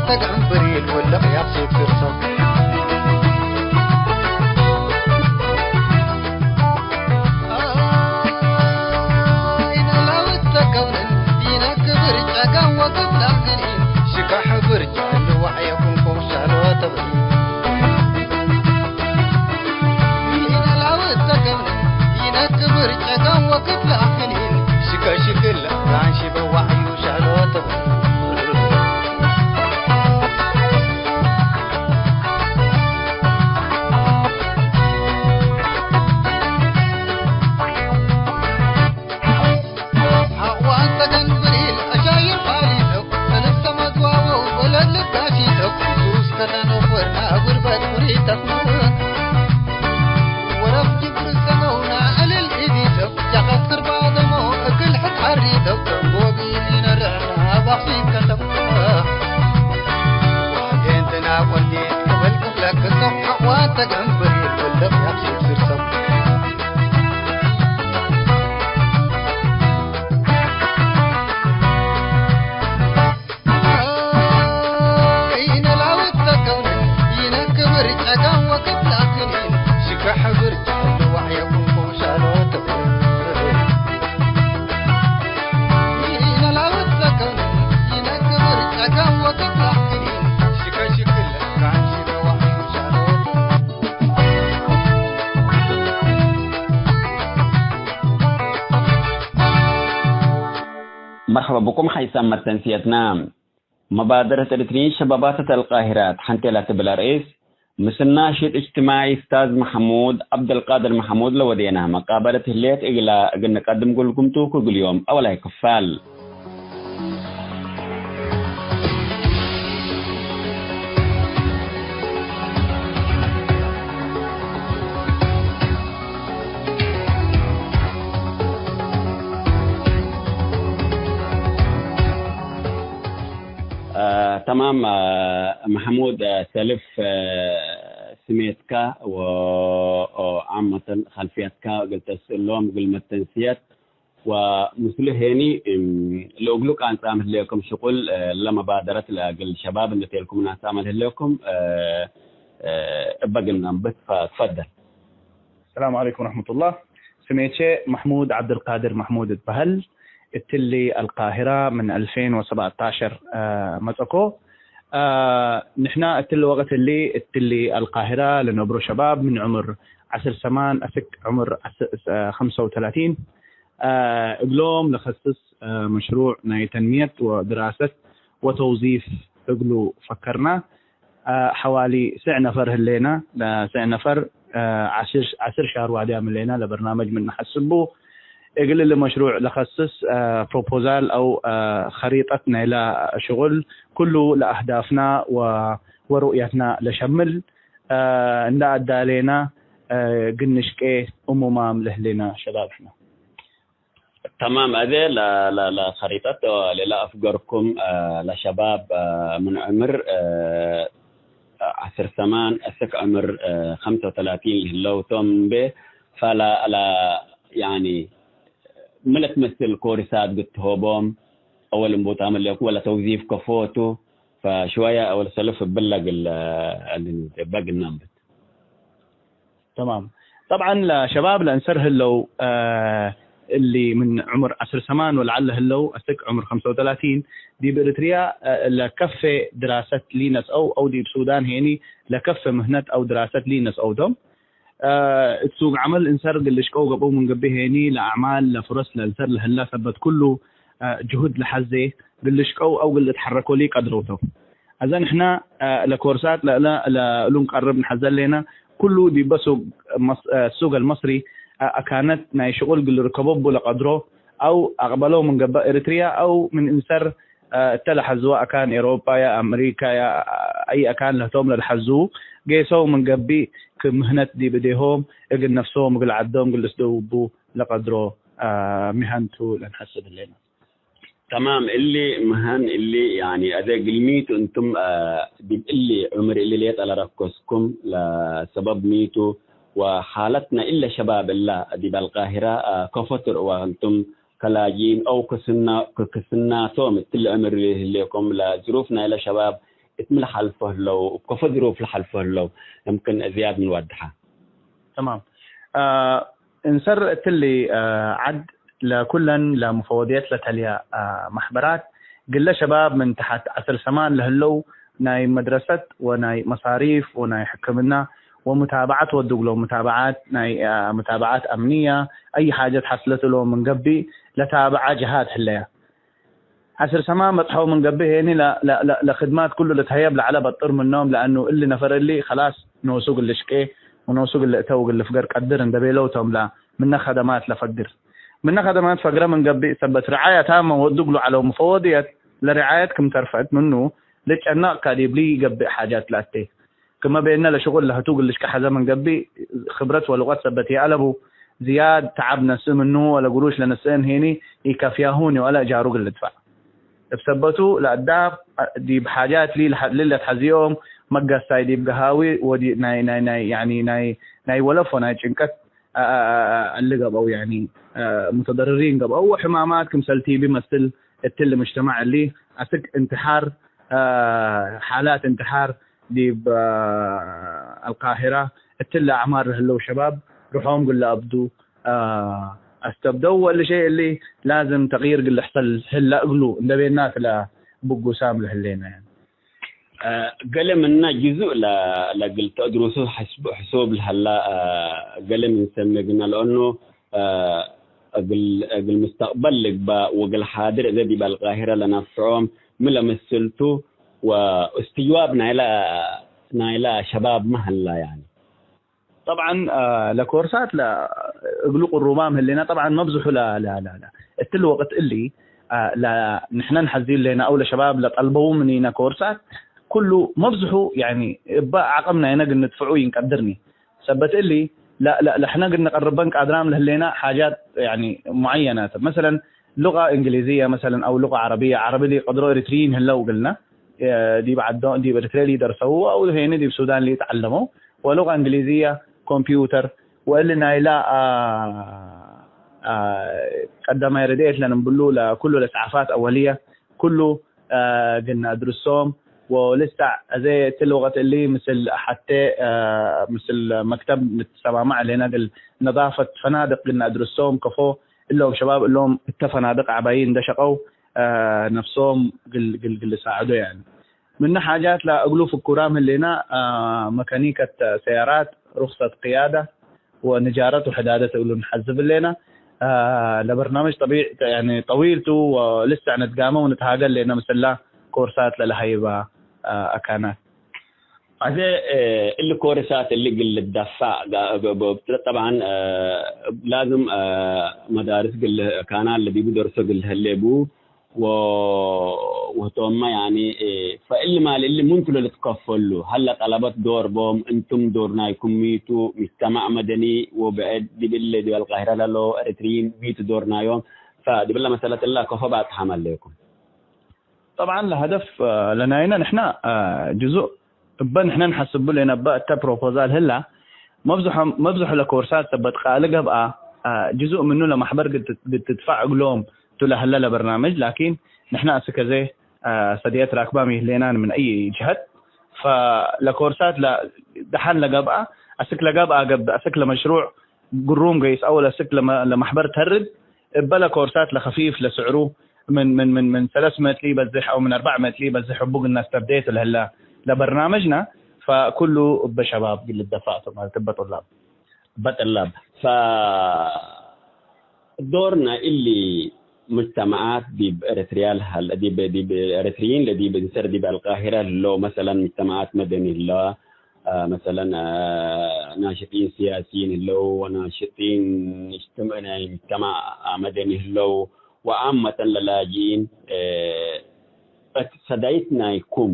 ተግዕም ብሪል ወለቅ ያብሱክ ስርሶ። አይነ ላውት ተከውንን ይነክ ብርጫ ጋን ወቅት ላክኒን ሽካሕ ብርጫ ልዋዕ የኩንኩም ሻሎ ተብዒ። ይነ ላውት ተገብነ ይነክብር ጨጋም ወክት ለአክኒን ሽከሽክል ጋንሺ በዋዕዩ ሻሎተ። ሐዋን ተገንብሪል አሻይር ፋሊተው፣ ሰለስተ መትዋወው ወለድ ልጋሺተው፣ ሱስ ከተነው ፈርና ጉርበት ኩሪተት፣ ወረፍ ጅብር ሰመውና እልል ኢዲተው፣ ጃኸት ክርባደሞ እግል ሕድ ሐሪተው፣ ጎቢል ኢነርዕና ባኺም ከተው። ዋጌንትና ቆንዲት ቅብል ክፍለክ ሰው፣ ሐዋን ተገንብሪል ወለፍ ያብሲብ ስርሰው። መርሐባ ብኩም ሐይሳም መተንስየትና። መባደረት ኤሪትርይን ሸባባተት አልቃሂረ ተሐንቴ ለትብል አርእስ፣ ምስል ናሽጥ እጅትማዒ እስታዝ መሐሙድ ዐብደልቃድር መሐሙድ ለወዴነ መቃበለት ህሌት እግላ እግል ንቀድም እግልኩም ቱ፣ ክግል ዮም አወላይ ክፋል። አ፣ ተማም፣ አ፣ መሐሙድ፣ አ፣ ሰልፍ፣ አ፣ ስሜትካ ወ-፣ ኦ፣ ዓመተን ኸልፍየትካ እግል ተስእሎም እግል መተንስየት ወምስሉ ሄኒ፣ እም፣ ለእግሉ ቃንጻም ህሌኩም ሽቁል፣ አ፣ ለመባደረት ለእግል ሸባብ እንዴ ቴልኩም ናሳመል ህሌኩም፣ አ፣ አ፣ እበ ግናም ብት ፈ-፣ ትፈደል። السلام عليكم ورحمة الله. ስሜቼ መሕሙድ ዐብደልቃድር መሕሙድ እትበህል። እትሊ አልቃሂራ ምን አልፌን ወሰብዐታሸር፣ አ፣ መጸኮ። አ፣ ንሕና እትሊ ወቅት እሊ እትሊ አልቃሂራ ለነብሮ ሸባብ ምን ዕምር ዐስር ሰማን አስክ ዕምር ዐስ-፣ አ፣ ኸምሰ ወተላቲን፣ አ፣ እግሎም ለከስስ፣ አ፣ መሽሩዕ ናይ ተንሚየት ወድራሰት ወተውዚፍ እግሉ ፈከርና። አ፣ ሐዋሊ ስዕ ነፈር ህሌና። ለስዕ ነፈር፣ አ፣ ዐስር፣ ዐስር ሻር ዋድያም ህሌና ለበርናመጅ ምን ነሐስቡ። እግል እሊ መሽሩዕ ለከስስ፣ አ፣ ፕሮፖዛል አው፣ አ፣ ኸሪጠት ናይላ ሽቁል ኩሉ ለአህዳፍና ወ-፣ ወሩእየትና ለሸምል፣ አ፣ እንዳ አዳሌና፣ አ፣ ግንሽቄ እሙማም ለህሌና ሸባብ ሕና። ተማም። አዜ ለ-፣ ለ-፣ ለኸሪጠት ሌላ አፍገርኩም፣ አ፣ ለሸባብ፣ አ፣ ምን ዕምር፣ አ፣ ዐስር ሰማን እስክ ዕምር፣ አ፣ ኸምሰ ወተላቲን ለህለው ቶም እምቤ፣ ፈለ ለ-፣ ያኒ ምን ለትመስል ኮርሳት ግትሆቦም፣ አወል እንቡታም እሌኩ ወለ ተውዚፍ ከፎቱ፣ ፈሽወየ አወል ሰልፍ እብለ እግል፣ አ፣ እግል በግናም ብት። ተማም። ጠብዐን ለሸባብ ለእንሰር ህለው፣ አ፣ እሊ ምን ዕምር ዐስር ሰማን ወለዐለ ህለው አስክ ዕምር ኸምሰ ወተላቲን ዲብ ኤሪትርያ፣ አ፣ ለከፌ ድራሰት ሊነስአው አው ዲብ ሱዳን ሄኒ ለከፌ ምህነት አው ድራሰት ሊነስአው ቶም። አ፣ እት ሱቅ ዐመል እንሰር ግልሽቀው ገብአው ምን ገብእ ሄኒ ለአዕማል ለፍረስ ለእንሰር ለህላ ሰበት ኩሉ፣ አ፣ ጅሁድ ለሐዜ ግልሽቀው አው ግል ልትሐረኮ ሊቀድረው ቶም። አዘ ንሕና፣ አ፣ ለኮርሳት ለእለ፣ ለእሉ እንቀርብ ንሐዘ ሌነ። ኩሉ ዲበ ሱግ መስ-፣ አ፣ ሱግ አልመስሪ፣ አ፣ አካነት ናይ ሽቁል እግል ልርከቦ እቡ ለቀድሮ፣ አው አቅበለው ምን ገብእ ኤሪትርያ፣ አው ምን እንሰር፣ አ፣ እተ ለሐዝወ አካን ኤሮጳ ያ፣ አምሪካ ያ፣ አይ አካን ለህቶም ለልሐዝዉ፣ ጌሰው ምን ገብእ ክም ምህነት ዲብ እዴሆም እግል ነፍሶም እግል ዐዶም እግል ልስደው እቡ ለቀድሮ፣ አ፣ ሚሀን ቱ ለንሐስብ ህሌነ። ተማም። እሊ መሀን እሊ፣ ያኒ፣ አዜ እግል ሚቱ እንቱም፣ አ፣ ዲብ እሊ ዕምር እሊ ሌጠ ለረከስኩም፣ ለሰበብ ሚቱ ወሓለት ናይ እለ ሸባብ እላ ዲብ አልቃሂራ፣ አ፣ ከፎ ትርእዋ እንቱም ከላጂን አው ክስና-፣ ክስናቶም እትሊ ዕምር እሊ ህሌኩም፣ ለዝሩፍ ናይለ ሸባብ እት ሚ ለሐልፎ ህለው፣ እብ ከፎ ዝሩፍ ለሐልፎ ህለው፣ የምክን ዝያድ ምን ወድሐ። ተማም። አ፣ እንሰር እትሊ፣ አ፣ ዐድ ለኩለን ለሙፈወድየት ለተልየ፣ አ፣ መሕበራት፣ ግለ ሸባብ ምን ተሐት ዐስር ሰማን ለህለው ናይ መድረሰት ወናይ መሳሪፍ ወናይ ሕክምና ወሙታበዐት ወዱ እግሎም፣ ሙታበዐት ናይ፣ አ፣ ሙታበዐት አምንየ፣ አይ ሓጀት ሐስለት እሎም ምን ገብእ ለታብዐ ጀሃት ህለየ። ዐስር ሰማን በጽሐው ምን ገብእ ሄኒ ለ-፣ ለ-፣ ለ-፣ ለክድማት ኩሉ ልትሀየብ ለዐለ በጥር ምኖም፣ ለአኑ እሊ ነፈር እሊ ከላስ ኖሱ እግል ልሽቄ ወኖሱ እግል ልእተው እግል ልፍገር ቀድር እንደ ቤለው ቶም ለ-፣ ምነ ከደማት ለፈግር። ምነ ከደማት ፈግረ ምን ገብእ ሰበት ርዓየ ታመ ወዱ እግሉ ዐለው፣ ሙፈወድየት ለርዓየት ክም ተርፈዕት ምኑ ልጨነቅ ከዲብ ሊገብእ ሓጃት ላቴ። ክመ ቤነ ለሽቁል ለህቱ እግል ልሽቀ ሐዘ ምን ገብእ፣ ክብረት ወልቀት ሰበት ይአለቡ፣ ዝያድ ተዐብ ነስእ ምኑ ወለ ግሩሽ ለነስአን ሄኒ ኢከፍያሁኒ ወለ እጃሩ እግል ልድፈዕ። እብ ሰበቱ ለአዳብ ዲብ ሓጃት ሊ ለሐ-፣ ሊ ለትሐዝዮም መገሳይ ዲብ ገሃዊ ወዲ ናይ፣ ናይ፣ ናይ፣ ያኒ ናይ፣ ናይ ወለፍ ወናይ ጭንቀት አ-፣ አ-፣ አ-፣ አ-፣ እሊ ገብአው፣ ያኒ፣ አ፣ ሙተደርሪን ገብአው ወሕማማት ክምሰል ቲቢ መስል እትሊ ሙጅተማዕ እሊ አስክ እንትሓር፣ አ፣ ሓላት እንትሓር ዲብ፣ አ፣ አልቃሂራ እትሊ አዕማር ለህለው ሸባብ ሩሖም እግል ለአብዱ፣ አ፣ አስተብደው ወእሊ ሸይ እሊ ላዝም ተቅይር እግል ልሕሰል ህለ እግሉ እንደ ቤናት ለብጉሳም ለህሌነ። አ፣ ገሌ ምነ ጅዙእ ለ-፣ ለእግል ተአድሩሱ ሕስብ-፣ ሕሱብ ለሀላ፣ አ፣ ገሌ ምን ሰሜ ግና ለአኑ፣ አ፣ እግል፣ እግል ሙስተቅበል ልግባእ ወእግል ሓድር እዘ ዲብ አልቃሂረ ለነፍዖም ሚ ለመስልቱ ወእስትጅዋብ ናይላ፣ ናይላ ሸባብ ሚ ሀላ ያኒ። ጠብዓን፣ አ፣ ለኮርሳት ለ-፣ እግሉ ቅሩባም ህሌና። ጠብዓን መብዝሑ ለ-፣ ለ-፣ ለ-፣ ለ-፣ እትሊ ወቅት እሊ፣ አ፣ ለ-፣ ንሕነ ንሐዝዩ ህሌና አው ለሸባብ ለጠልበዉ ምኒነ ኮርሳት፣ ኩሉ መብዝሑ፣ ያኒ፣ እበ ዐቅም ናይነ እግል ንድፍዑ ኢንቀድርኒ። ሰበት እሊ፣ ለ-፣ ለ-፣ ለሕነ እግል ንቀርበን ቃድራም ለህሌና ሓጃት፣ ያኒ፣ ሙዐየናት። መሰለን፣ ሉቀ እንግሊዝየ መሰለን አው ሉቀ ዐረብየ፣ ዐረቢ ሊቀድሮ ኤሪትርይን ህለው እግልነ፣ ዲብ ዐዶ-፣ ዲብ ኤሪትርየ ሊደርሰው አው ሄኒ ዲብ ሱዳን ሊተዐለመው፣ ወሉቀ እንግሊዝየ፣ ኮምፒውተር፣ ወእሊ ናይላ፣ አ፣ አ፣ ቀደማይ ረድኤት ለንብሉ ለኩሉ ለእስዓፋት አወልየ፣ ኩሉ፣ አ፣ ግና እድርሶም፣ ወልሳዕ አዜ እትሊ ወቅት እሊ ምስል ሐቴ፣ አ፣ ምስል መክተብ ንትሰማማዕ ሌና እግል ነዛፈት ፈናድቅ ግና እድርሶም ከፎ፣ እሎም ሸባብ እሎም እተ ፈናድቅ ዐባዪ እንደ ሸቀው፣ አ፣ ነፍሶም ግል፣ ግል፣ ግል ልሳዕዶ ያኒ። ምነ ሓጃት ለእግሉ ፍኩራም ህሌና፣ አ፣ መካኒከት ሰያራት፣ ሩክሰት ቅያደ ወንጃረት ወሕዳደት እግሉ ንሐዝብ ህሌና። አ፣ ለበርናምጅ ጠቢዕ፣ ያኒ ጠዊል ቱ ወልሰዕ ንትጋመ ወንትሃገ ህሌና ምስላ ኮርሳት ለለሀይባ፣ አ፣ አካናት። አዜ፣ እ፣ እሊ ኮርሳት እሊ እግል ልደፋዕ ጋ-፣ ብ-፣ ብ-፣ ጠብዓን፣ እ፣ ላዝም፣ እ፣ መዳርስ እግል ካናል ለዲቡ ደርሶ እግል ህሌ ቡ ወ-፣ ወህቶመ ያኒ፣ እ፣ ፈእሊ ማል እሊ ምንቱ ለልትከፈሉ? ሀለ ጠለበት ዶር ቦም? እንቱም ዶር ናይኩም ሚቱ? ምጅተማዕ መደኒ ወብዕድ ዲብ እሊ ዲብ አልቃሂረ ለሎ ኤሪትርይን ሚቱ ዶር ናዮም? ፈዲብለ መሰለት እላ ከፎ ባጽሓም ሀሌኩም? ጠብዓን ለሀደፍ፣ አ፣ ለናይነ ንሕና፣ አ፣ ጅዙእ እበ ንሕነ ንሐስቡ ሌነ እበ እተ ፕሮፖዛል ህላ፣ መብዝሖም፣ መብዝሖ ለኮርሳት ሰበት ቃሊ ገብአ፣ አ፣ ጅዙእ ምኑ ለመሕበር ግድ ትት-፣ ግድ ትድፋዕ እግሎም ቱ ለሀለ ለበርናምጅ፣ ላኪን ንሕነ አስክ አዜ፣ አ፣ ሰድየት ራክባም ይህሌናን ምን አይ ጅሀት፣ ፈለኮርሳት ለ-፣ ደሐን ለገብአ፣ አስክ ለገብአ ገብእ፣ አስክ ለመሽሩዕ ግሩም ገይስ አው ለስክ ለመ-፣ ለመሕበር ተርድ፣ እበ ለኮርሳት ለከፊፍ ለስዕሩ ምን፣ ምን፣ ምን፣ ምን ሰለስ መትሊ በዝሕ አው ምን አርበዕ መትሊ በዝሕ እቡ ግና አስተብዴት ለህለ ለበርናምጅነ፣ ፈኩሉ እበ ሸባብ እግል ልደፋዕ ቱ ማለት እበ ጡላብ። እበ ጡላብ። ፈዶርነ እሊ ሙጅተመዓት ዲብ ኤረትርያ ለሀለ፣ ዲብ፣ ዲብ ኤረትርይን ለዲብ እንሰር ዲብ አልቃሂረ ህለው፣ መሰለን ሙጅተመዓት መደኒ ህለዋ፣ አ፣ መሰለን፣ አ፣ ናሽጢን ስያሲይን ህለው፣ ወናሽጢን እጅትም-፣ ናይ ሙጅተማዕ መደኒ ህለው፣ ወዓመተን ለላጅኢን፣ አ፣ እት ሰዳይት ናይኩም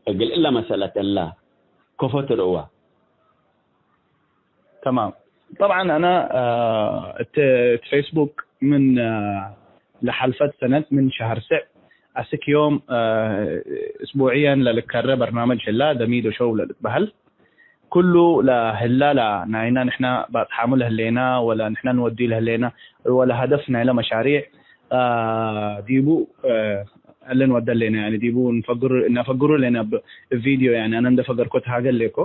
እግል እለ መሰለት እላ ከፎ ትርእዋ? ተማም። ጠብዓን አነ፣ አ፣ እት፣ እት ፌስቡክ ምን፣ አ፣ ለሐልፈት ሰነት ምን ሸህር ስዕ አስክ ዮም፣ አ፣ እስቡዕየን ለልከረ በርናመጅ ህላ፣ ደሚዶ ሾው ለልትበህል። ኩሉ ለህላ ለናይና ንሕና ባጽሓሙ ለህሌና፣ ወለ ንሕና ንወድዩ ለህሌና፣ ወለ ሀደፍ ናይለ መሻሪዕ፣ አ፣ ዲቡ፣ አ፣ እሊ እንወደሌነ፣ ያኒ ዲቡ እንፈግሩ፣ እነፈግሩ ሌነ ብ-፣ ብ ቪዲዮ፣ ያኒ አነ እንደ ፈገርኮ ተሃገሌኮ።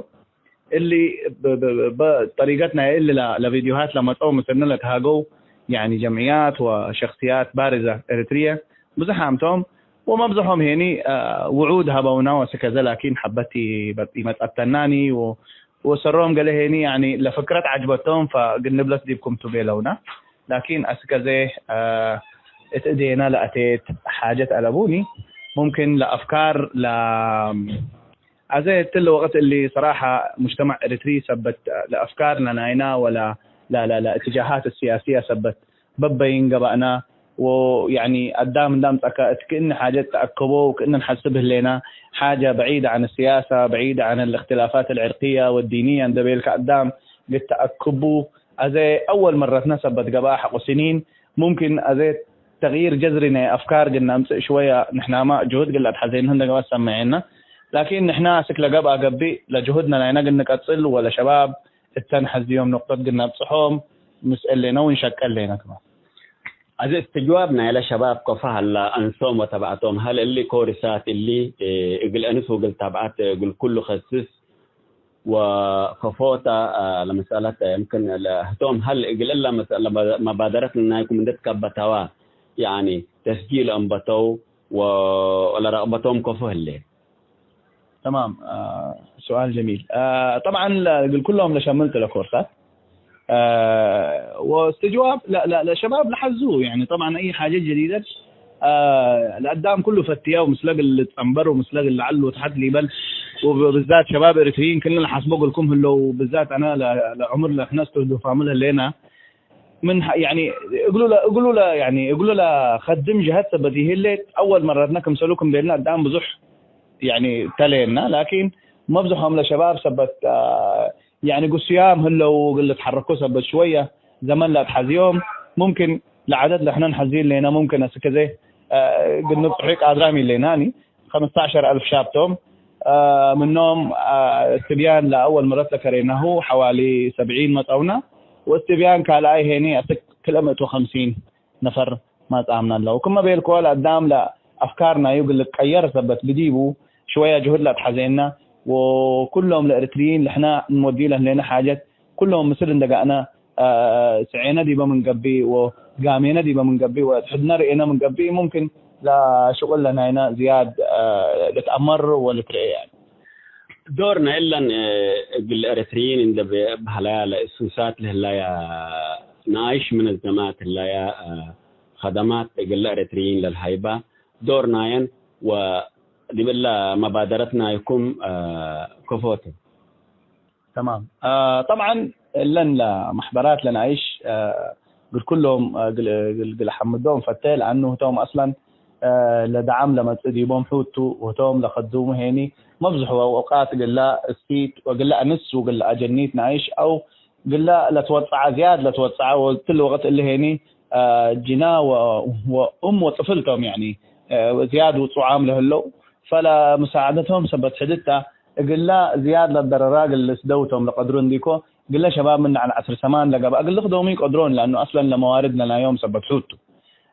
እሊ ብ-፣ ብ-፣ ብ-፣ በጠሪቀት ናይ እሊ ለ-፣ ለቪዲዮሃት ለመጸው ምስልነ ለተሃገው፣ ያኒ ጀምዕያት ወሸክስያት ባርዘ ኤሪትርየ ብዙሕ አምቶም፣ ወመብዝሖም ሄኒ፣ አ፣ ውዑድ ሀበውና ወስከዘ፣ ላኪን ሐበት ኢበ-፣ ኢመጸተናኒ ወ-፣ ወሰሮም ገሌ ሄኒ፣ ያኒ ለፍክረት ዐጅበቶም፣ ፈግንብለት ዲብኩም ቱ ቤለውና። ላኪን አስክ አዜ፣ አ፣ እት እዴና ለአቴት ሓጀት አለቡኒ፣ ሙምኪን ለአፍካር ለ-፣ አዜ እትለ ወቅት እሊ ሰራሐ ሙጅተማዕ ኤሪትሪ ሰበት ለአፍካር ለናይና ወለ ለ-፣ ለ-፣ ለእትጃሃት السياسية ሰበት በበይን ገባእና ወያኒ አዳም እንዳ አምጸእከ እት ክእኒ ሓጀት ተአከቦ ወክእኒ እንሐስብ ህሌና ሓጀ بعيد عن السياسة، بعيد عن الاختلافات العرقية والدينية እንደ ቤልከ አዳም ግድ ተአክቡ። አዜ አወል መረትነ ሰበት ገብአ ሐቆ ስኒን ሙምኪን አዜ ተግይር ጀዝሪ ናይ አፍካር ግድ ነምጽእ ሽወየ ንሕናመ ጅሁድ ግድ ለአትሐዜንሁ እንደ ገብአ ትሰመዔነ። ላኪን ንሕና አስክ ለገብአ ገብእ ለጅሁድነ ናይነ ግድ ንቀጽል ወለሸባብ እተን ሐዝዮም ኑቅጠት ግድ ነብጽሖም ምስእሌነ ወንሸቀ እሌነ ክማን። አዜ እስትጅዋብ ናይለ ሸባብ ከፎ ሀላ፣ አንሶም ወተብዐቶም ሀል እሊ ኮርሳት እሊ፣ እ፣ እግል አንስ ወእግል ተብዐት እግል ኩሉ ከስስ ወከፎተ፣ አ፣ ለመስአለት የምክን ለህቶም ሀል እግል እለ መስ-፣ ለመ-፣ መባደረት ናይኩም እንዴ ትከበተዋ፣ ያኒ ተስጂል አንበተው ወ-፣ ወለረቅበቶም ከፎ ህሌ። ተማም፣ አ፣ ሱኣል ጀሚል። አ፣ ጠብዓን ለ-፣ እግል ኩሎም ለሸምል ቱ ለኮርሳት። አ፣ ወእስትጅዋብ ለ-፣ ለ-፣ ለሸባብ ለሐዙ፣ ያኒ ጠብዓን አይ ሓጀት ጀዲደት፣ አ፣ ለአዳም ኩሉ ፈትየው ምስለ እግል ልትጸንበር ወምስለ እግል ለዐል ወተሐት ሊበል፣ ወብዛት ሸባብ ኤሪትሪይን ክእነ ለሐስቦ እግልኩም ህለው፣ ብዛት አነ ለ-፣ ለዕምር ለሕነ እስትህዱፋሙ ለህሌና፣ ምን ሐ-፣ ያኒ እግሉ ለ-፣ እግሉ ለ-፣ ያኒ እግሉ ለከድም ጀሀት ሰበት ይህሌት፣ አወል መረትነ ክምሰሉ ክም ቤልና አዳም ብዙሕ ያኒ ተሌና፣ ላኪን መብዝሖም ለሸባብ ሰበት፣ አ፣ ያኒ ግሱያም ህለው እግል ልትሐረኮ ሰበት ሽወየ ዘመን ለአትሐዝዮም፣ ሙምኪን ለዐደድ ለሕነ ንሐዝዩ ሌነ፣ ሙምኪን አስክ አዜ፣ አ፣ እግል ንብጽሑ ቃድራም ኢሌናኒ። ኸምስተ ዐሸር አልፍ ሻብ ቶም፣ አ፣ ምኖም፣ አ፣ እስትብያን ለአወል መረት ለከሬናሁ ሐዋሊ ሰብዒን መጸውና፣ ወእስትብያን ካልኣይ ሄኒ አስክ ክልኤ ምእት ወከምሲን ነፈር ማጽአምና ለው። ክመ ቤልኮ ለአዳም ለአፍካር ናዩ እግል ልትቀየር ሰበት ብዲቡ ሽወያ ጅሁድ ለአትሐዜና፣ ወኩሎም ለኤሪትሪይን ለሕና እንወድዩ ለህሌነ ሓጀት ኩሎም ምስል እንደ ገአነ፣ አ፣ ስዔነ ዲበ ምን ገብእ ወጋሜነ ዲበ ምን ገብእ ወእት ሕድነ ርኤነ ምን ገብእ፣ ሙምኪን ለሽቁል ለናይነ ዝያድ፣ አ፣ ልትአመር ወልትርኤ። ዶር ናይ እለን፣ እ፣ እግል ኤረትርይን እንዴ በሀለያ ለእሱሳት ለህላያ ነኣይሽ መነዘማት ህላያ፣ እ፣ ከደማት እግል ኤረትርይን ለልሀይባ ዶር ናየን ወዲብ እለ መባደረት ናይኩም፣ እ፣ ከፎ ተ። ተማም። አ፣ ጠብዓን እለን ለመሕበራት ለነኣይሽ፣ አ፣ እግል ኩሎም፣ አ፣ እግል፣ እግል፣ እግል ሐምዶም ፈቴ፣ ለአኑ ህቶም አስለን፣ አ፣ ለደዓም ለመጽእ ዲቦም ሑቱ፣ ወህቶም ለከዱሙ ሄኒ መብዝሑ አውቃት እግላ እሲት ወእግላ አንስ ወእግላ አጀኒት ነኣይሽ አው እግላ ለትወጸዐ፣ ዝያድ ለትወጸዐ ወእትሊ ወቅት እሊ ሄኒ፣ አ፣ ጅና ወ-፣ ወእም ወጥፍል ቶም፣ ያኒ፣ አ፣ ዝያድ ውጹዓም ለህለው፣ ፈለመሳዕደቶም ሰበት ሕድት ተ፣ እግላ ዝያድ ለደረራ እግል ልስደው ቶም ለቀድሮ እንዲኮ፣ እግለ ሸባብ ምን ዐለ ዐስር ሰማን ለገብአ እግል ልክዶሙ ኢቀድሮን፣ ለአኑ አስለን ለመዋርድ ለናዮም ሰበት ሑቱ።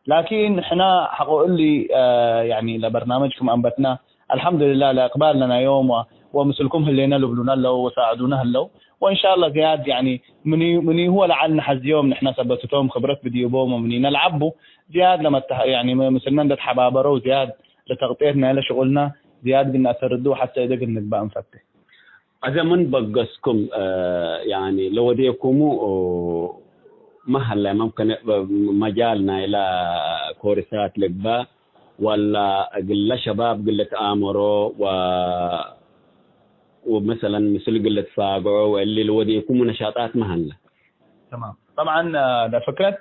ላኪን ሕና ሐቆ እሊ፣ አ፣ ያኒ ለበርናመጅ ክም አንበትና፣ አልሐምዱሊላህ ለእቅባል ለናዮም ወ-፣ ወምስልኩም ህሌነ ልብሉነ ለው ወሳዕዱነ ህለው። ወእንሻአላህ ዝያድ ያኒ ምንዩ-፣ ምንይሁ ወለዐል ነሐዝዮም ንሕነ ሰበት ህቶም ክብረት ብዲቦም ወምኒነ ለዐቡ ዝያድ ለመተህ-፣ ያኒ ም-፣ ምስልነ እንደ ተሐባበረው ዝያድ ለተቅጤት ናይለ ሽቁልና ዝያድ ግና አሰርዱ ሐተ እደ ግንግባእ እንፈቴ። አዜ ምን በገስኩም፣ እ፣ ያኒ ለወዴኩሙ፣ እ፣ መሀለ መምከን መጃል ናይላ ኮርሳት ልግባ ወላ እግለ ሸባብ እግል ልትአመሮ ወ-፣ ወመሰለን ምስል እግል ልትፋግዖ ወእሊ ለወዴኩሙ ነሻጣት መሀለ? ተማም። ጠብዓን፣ አ፣ ለፍክረት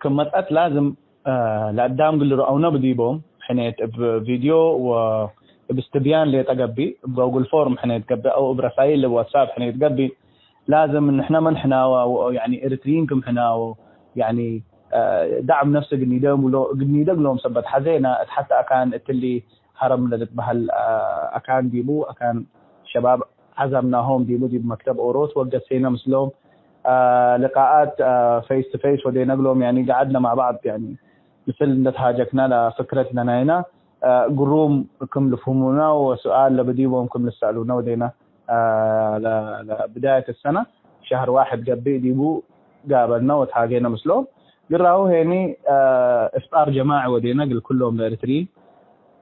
ክም መጽአት ላዝም፣ አ፣ ለአዳም እግል ልርአውነ ብዲቦም፣ ሕኔት እብ ቪድዮ ወእብ እስትብያን ሌጠ ገብእ፣ እብ ጎግል ፎርም ሕኔት ገብእ፣ አው እብ ረሳይል እብ ዋትሳፕ ሕኔት ገብእ። ላዝም ንሕነ መን ሕና ወ-፣ ወ-፣ ያኒ ኤሪትሪይን ክም ሕና ወ-፣ ያኒ፣ አ፣ ደዕም ነፍስ እግል ኒደም ሎ-፣ እግል ኒደግ ሎም ሰበት ሐዜና፣ እት ሐተ አካን እትሊ ሀረም ለልትበሀል፣ አ፣ አካን ዲቡ፣ አካን ሸባብ ዐዛምናሆም ዲቡ፣ ዲብ መክተብ ኦሮት ወገሴነ ምስሎም፣ አ፣ ልቃኣት፣ አ፣ ፌስ ቱ ፌስ ወዴነ እግሎም፣ ያኒ፣ ገዐድነ ማዕ ባዕድ፣ ያኒ፣ ምስል እንደ ተሃጀክነ ለፍክረት ለናይና፣ አ፣ ግሩም ክም ልፍህሙና ወሱኣል ለብዲቦም ክም ልሰአሉና ወዴና። አ፣ ለ-፣ ለብዳየት ሰነ ሸህር ዋሕድ ገብእ ዲቡ ጋበልና ወተሃጌነ ምስሎም። ግራሁ ሄኒ፣ አ፣ እፍጣር ጀማዒ ወዴና እግል ኩሎም ለኤርትርዪን።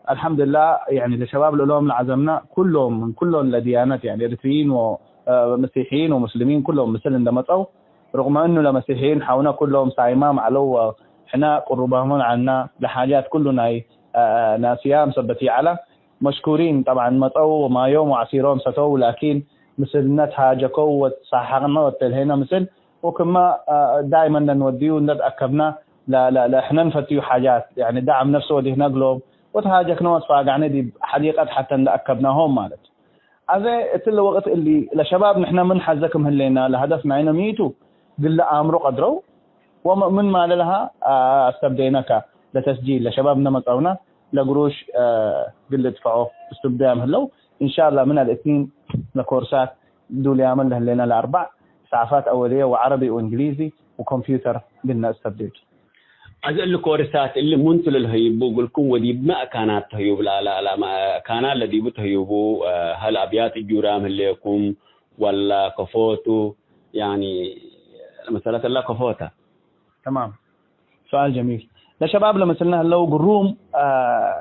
አልሐምዱሊላህ፣ ያኒ ለሸባብ ለእሎም ለዐዘምና ኩሎም ምን ኩሎም ለድያነት፣ ያኒ ኤርትርይን ወ-፣ አ፣ መሲሕይን ወሙስሊሚን ኩሎም ምስል እንደ መጸው፣ ርግመ እኑ ለመሲሕይን ሐውነ ኩሎም ሳይማም ዐለው ወሕነ ቅሩባሆም ዐልና፣ ለሓጃት ኩሉ ናይ፣ አ፣ ናስያም ሰበት ይዐለ። መሽኩሪን ጠብዓን መጸው ወማዮም ወዐሲሮም ሰተው፣ ላኪን ምስልነ ተሃጀከው ወተሳሐቅነ ወተልሄነ ምስል ወክመ፣ አ፣ ዳይመን ለንወድዩ እንደ ተአከብነ ለ-፣ ለ-፣ ለሕነ ንፈትዩ ሓጃት፣ ያኒ ደዓም ነፍሲ ወዲህነ እግሎም ወተሃጀክነ ወትፋገዕነ ዲብ ሐዲቀት ሐተ እንደ አከብናሆም ማለት። አዜ እትለ ወቅት እሊ ለሸባብ ንሕነ ምን ሐዘ ክም ህሌና ለሀደፍ ናይነ ሚቱ ግለ አምሮ ቀድረው ወምን ማለ ለሃ አስተብዴነከ ለተስጂል ለሸባብ እንደ መጸውነ ለግሩሽ፣ አ፣ ግል እድፈዖ እስትብዳያም ህለው። እንሻላ ምን አልእትኒን ለኮርሳት ዱልያመን ለህሌና ለአርባዕ ሰዓፋት አወልየ ወዐረቢ ወእንግሊዚ ወኮምፒውተር ግነ እስተብዴቱ። አዜ እሊ ኮርሳት እሊ ምንቱ ለልሀይቡ እግልኩም ወዲብመ አካናት ተህዩብ ለአላ አካናት ለዲቡ ተህዩቡ፣ አ፣ ሀል አብያት እጁራም ህሌኩም ወላ ከፎቱ? ያኒ መሰለት እላ ከፎታ። ተማም። ሱኣል ጀሚል። ለሸባብ ለምስልነ ህለው ግሩም፣ አ፣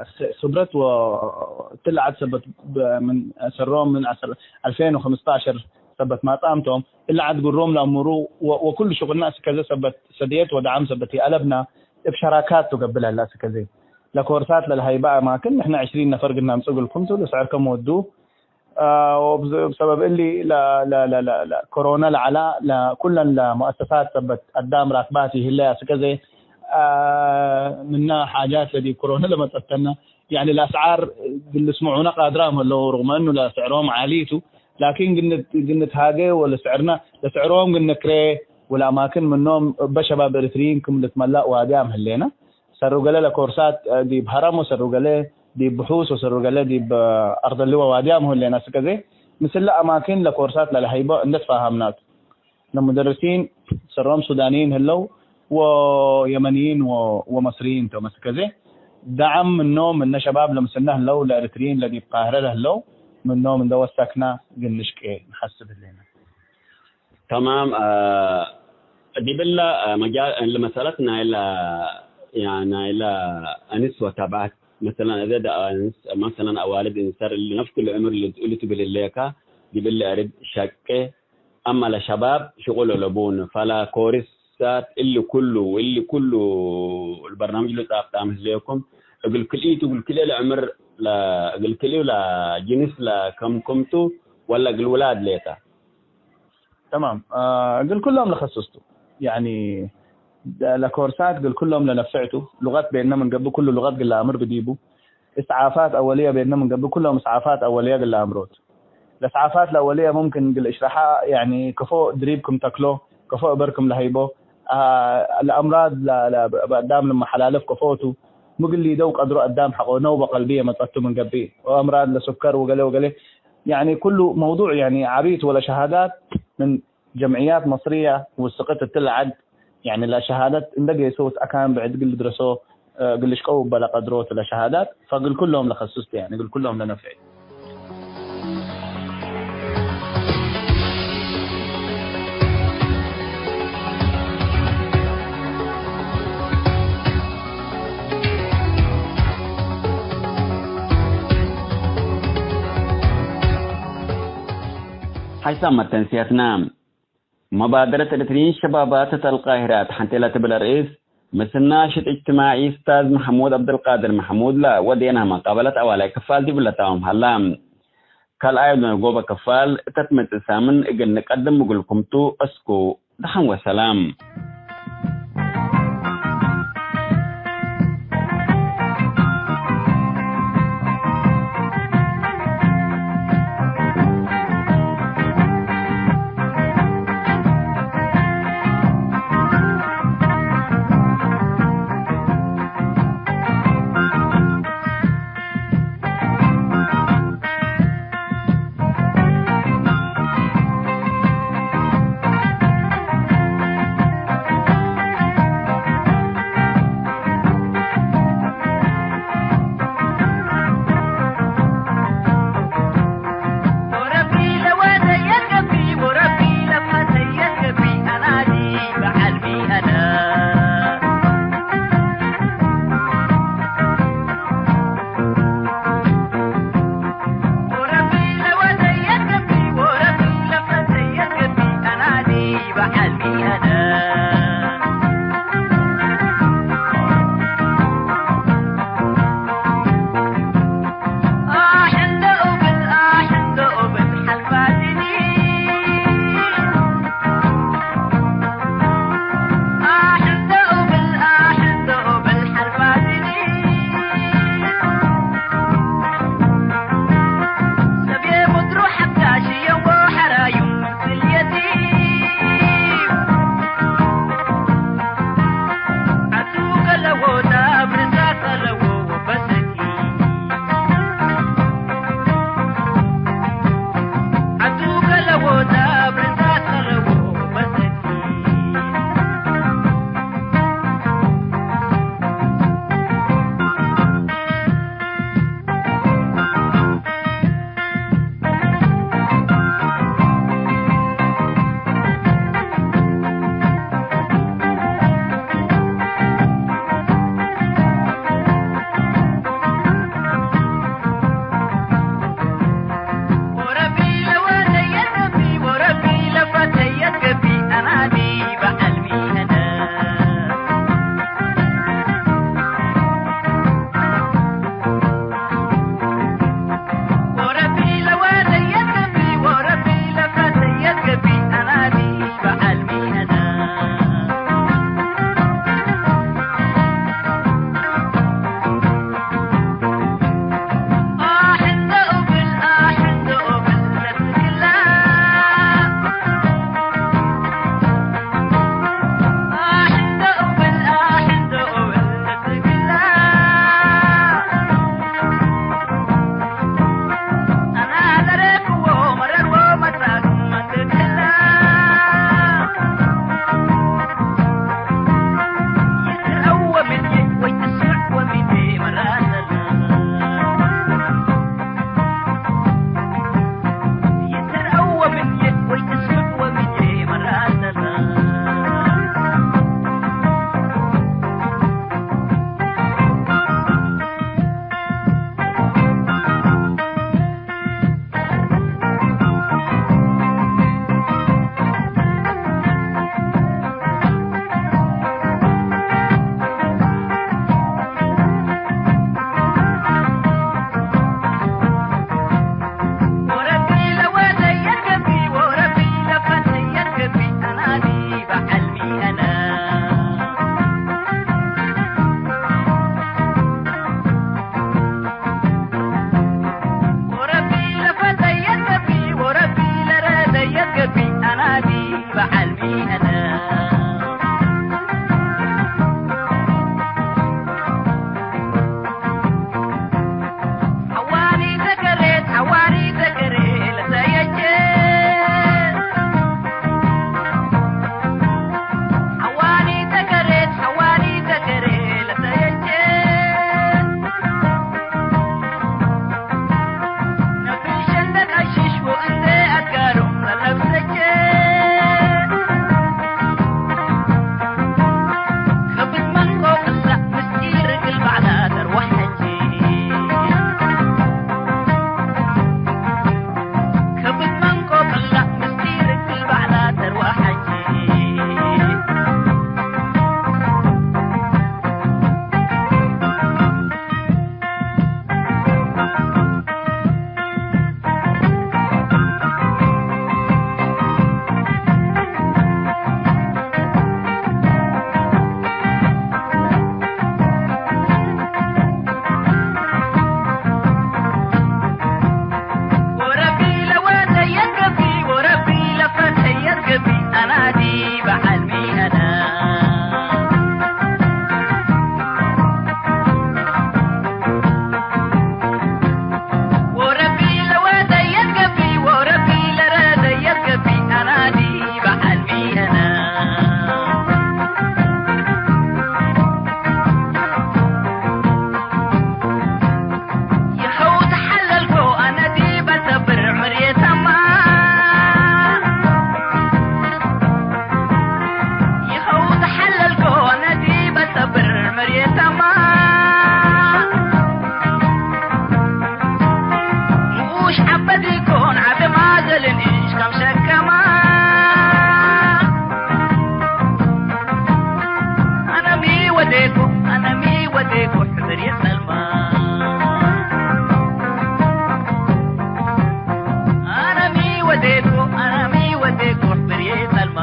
ክ-፣ ክብረት ወ-፣ እትለ ዐድ ሰበት ብ-፣ ምን ሰሮም ምን ዐሰር፣ አልፌን ወክምስታሸር ሰበት ማጻምቶም እለ ዐድ ግሩም ለአምሩ ወ-፣ ወኩሉ ሽቁልና እስከዘ ሰበት ሰድየት ወደዓም ሰበት ይአለብና እብ ሸራካት ቱ ገብእ ለህላ እስከዘ ለኮርሳት ለለሀይበ አማክን ንሕነ ዕሽሪን ነፈር ግና አምጽእ እግልኩም ቱ ለስዕር ከም ወዱ አ፣ ወብዝ-፣ ብሰበብ እሊ ለ-፣ ለ-፣ ለ-፣ ለ-፣ ለ-፣ ኮሮና ለዐላ ለኩለን ለሙአሰሳት ሰበት አዳም ራክባት ይህለ አስከዘ፣ አ፣ ምና ሓጃት ለዲብ ኮሮና ለመጸተነ፣ ያኒ ለአስዓር እግል ልስምዑነ ቃድራም ህለው፣ ርግመ እኑ ለስዕሮም ዓሊ ቱ፣ ላኪን ግንት-፣ ግንትሃጌ ወለስዕርነ፣ ለስዕሮም ግንክሬ ወለአማክን ምኖም እበ ሸባብ ኤሪትርይን ክም ልትመላእ ዋድያም ህሌነ። ሰሩ ገሌ ለኮርሳት ዲብ ሀረም ወሰሩ ገሌ ዲብ ብሑስ ወሰሩ ገሌ ዲብ አርደልወ ዋድያም ሁ ህሌነ። አስከዜ ምስለ አማክን ለኮርሳት ለለሀይቦ እንዴ ትፋሀምናቱ። ለሙደርሲን ሰሮም ሱዳንይን ህለው ወየመንይን ወ-፣ ወመስርይን ቶም። አስከዜ ደዓም ምኖም እነ ሸባብ ለምስልነ ህለው ለኤሪትርይን ለዲብ ቃህረ ለህለው ምኖም እንዴ ወሰክነ እግል ንሽቄ ነሐስብ ህሌነ። ተማም፣ አ፣ ዲብለ፣ አ፣ መጃል፣ ለመሰለት ናይለ፣ ያ፣ ናይለ አንስ ወተብዐት፣ መሰለን፣ እዘ ደ አንስ፣ መሰለን፣ አዋልድ እንሰር፣ እሊ ነፍስ ክሉ ዕምር ል-፣ እሉ ትብል እሌከ፣ ዲብለ አርድ ሸቄ፣ አማ ለሸባብ ሽቁል አለቡን፣ ፈለ ኮርሳት፣ እሊ ኩሉ፣ እሊ ኩሉ፣ በርናምጅ ልጻፍጣም ህሌኩም፣ እግል ክልኢቱ፣ እግል ክልኤ ለዕምር፣ ለ-፣ እግል ክልኤ ለጅንስ ለከምክምቱ፣ ወለ እግል ውላድ ሌጠ። ተማም። አ፣ እግል ኩሎም ለከስስቱ። ያኒ ለኮርሳት እግል ኩሎም ለነፍዕቱ። ሉቀት ቤነ ምን ገብእ ኩሉ ሉቀት እግል ለአምር ብዲቡ። እስዓፋት አወልየ ቤነ ምን ገብእ ኩሎም እስዓፋት አወልየ እግል ለአምሮት። ለእስዓፋት ለአወልየ ሙምክን እግል እሽረሓ፣ ያኒ ከፎ ድሪብ ክም ተክሎ፣ ከፎ እበር ክም ለሀይቦ፣ አ፣ ለአምራድ ለ-፣ ለ-፣ በአዳም ለመሐላለፍ ከፎቱ። ምግል ሊደው ቀድሮ አዳም ሐቆ ነውበ ቀልብየ መጸቱ ምን ገብእ። ወአምራድ ለሱከር ወገሌ ወገሌ። ያኒ ኩሉ መውዱዕ ያኒ ዐቢት ወለ ሸሃዳት ምን ጀምዕያት መስርየ ውስቅት እትለ ዐድ፣ ያኒ ለሸሃደት እንደ ጌሶ ወትአካን ብዕድ እግል ልድረሶ፣ እ፣ እግል ልሽቀው እበ ለቀድሮ እትለ ሸሃዳት፣ ፈእግል ኩሎም ለከስስቱ፣ ያኒ እግል ኩሎም ለነፍዒ። ሐይሳም መተንስያትና። መባደረት ኤሪትርይን ሸባባት እት አልቃሂራ ተሐንቴ ለትብል ርእስ ምስል ናሽጥ እጅትማዒ እስታዝ መሐሙድ ዐብደልቃድር መሐሙድ ለወዴናህ መቃበለት አዋላይ ክፋል ዲብ ለታምም ሀላ። ካልኣይ ለነጎበ ክፋል እተ ትመጽእ ሳምን እግል ንቀድም እግልኩም ቱ። እስኩ ደሐን ወሰላም። መርየተማ ንኡሽ ዐበድ ኢኮን፣ ዐደ ማዘልን እሽ ከም ሸከማ። አነ ሚ ወዴኮ፣ አነ ሚ ወዴኮ፣ ሕብር የጸልማ። አነ ሚ ወዴኮ፣ አነ ሚ ወዴኮ፣ ሕብር የጸልማ።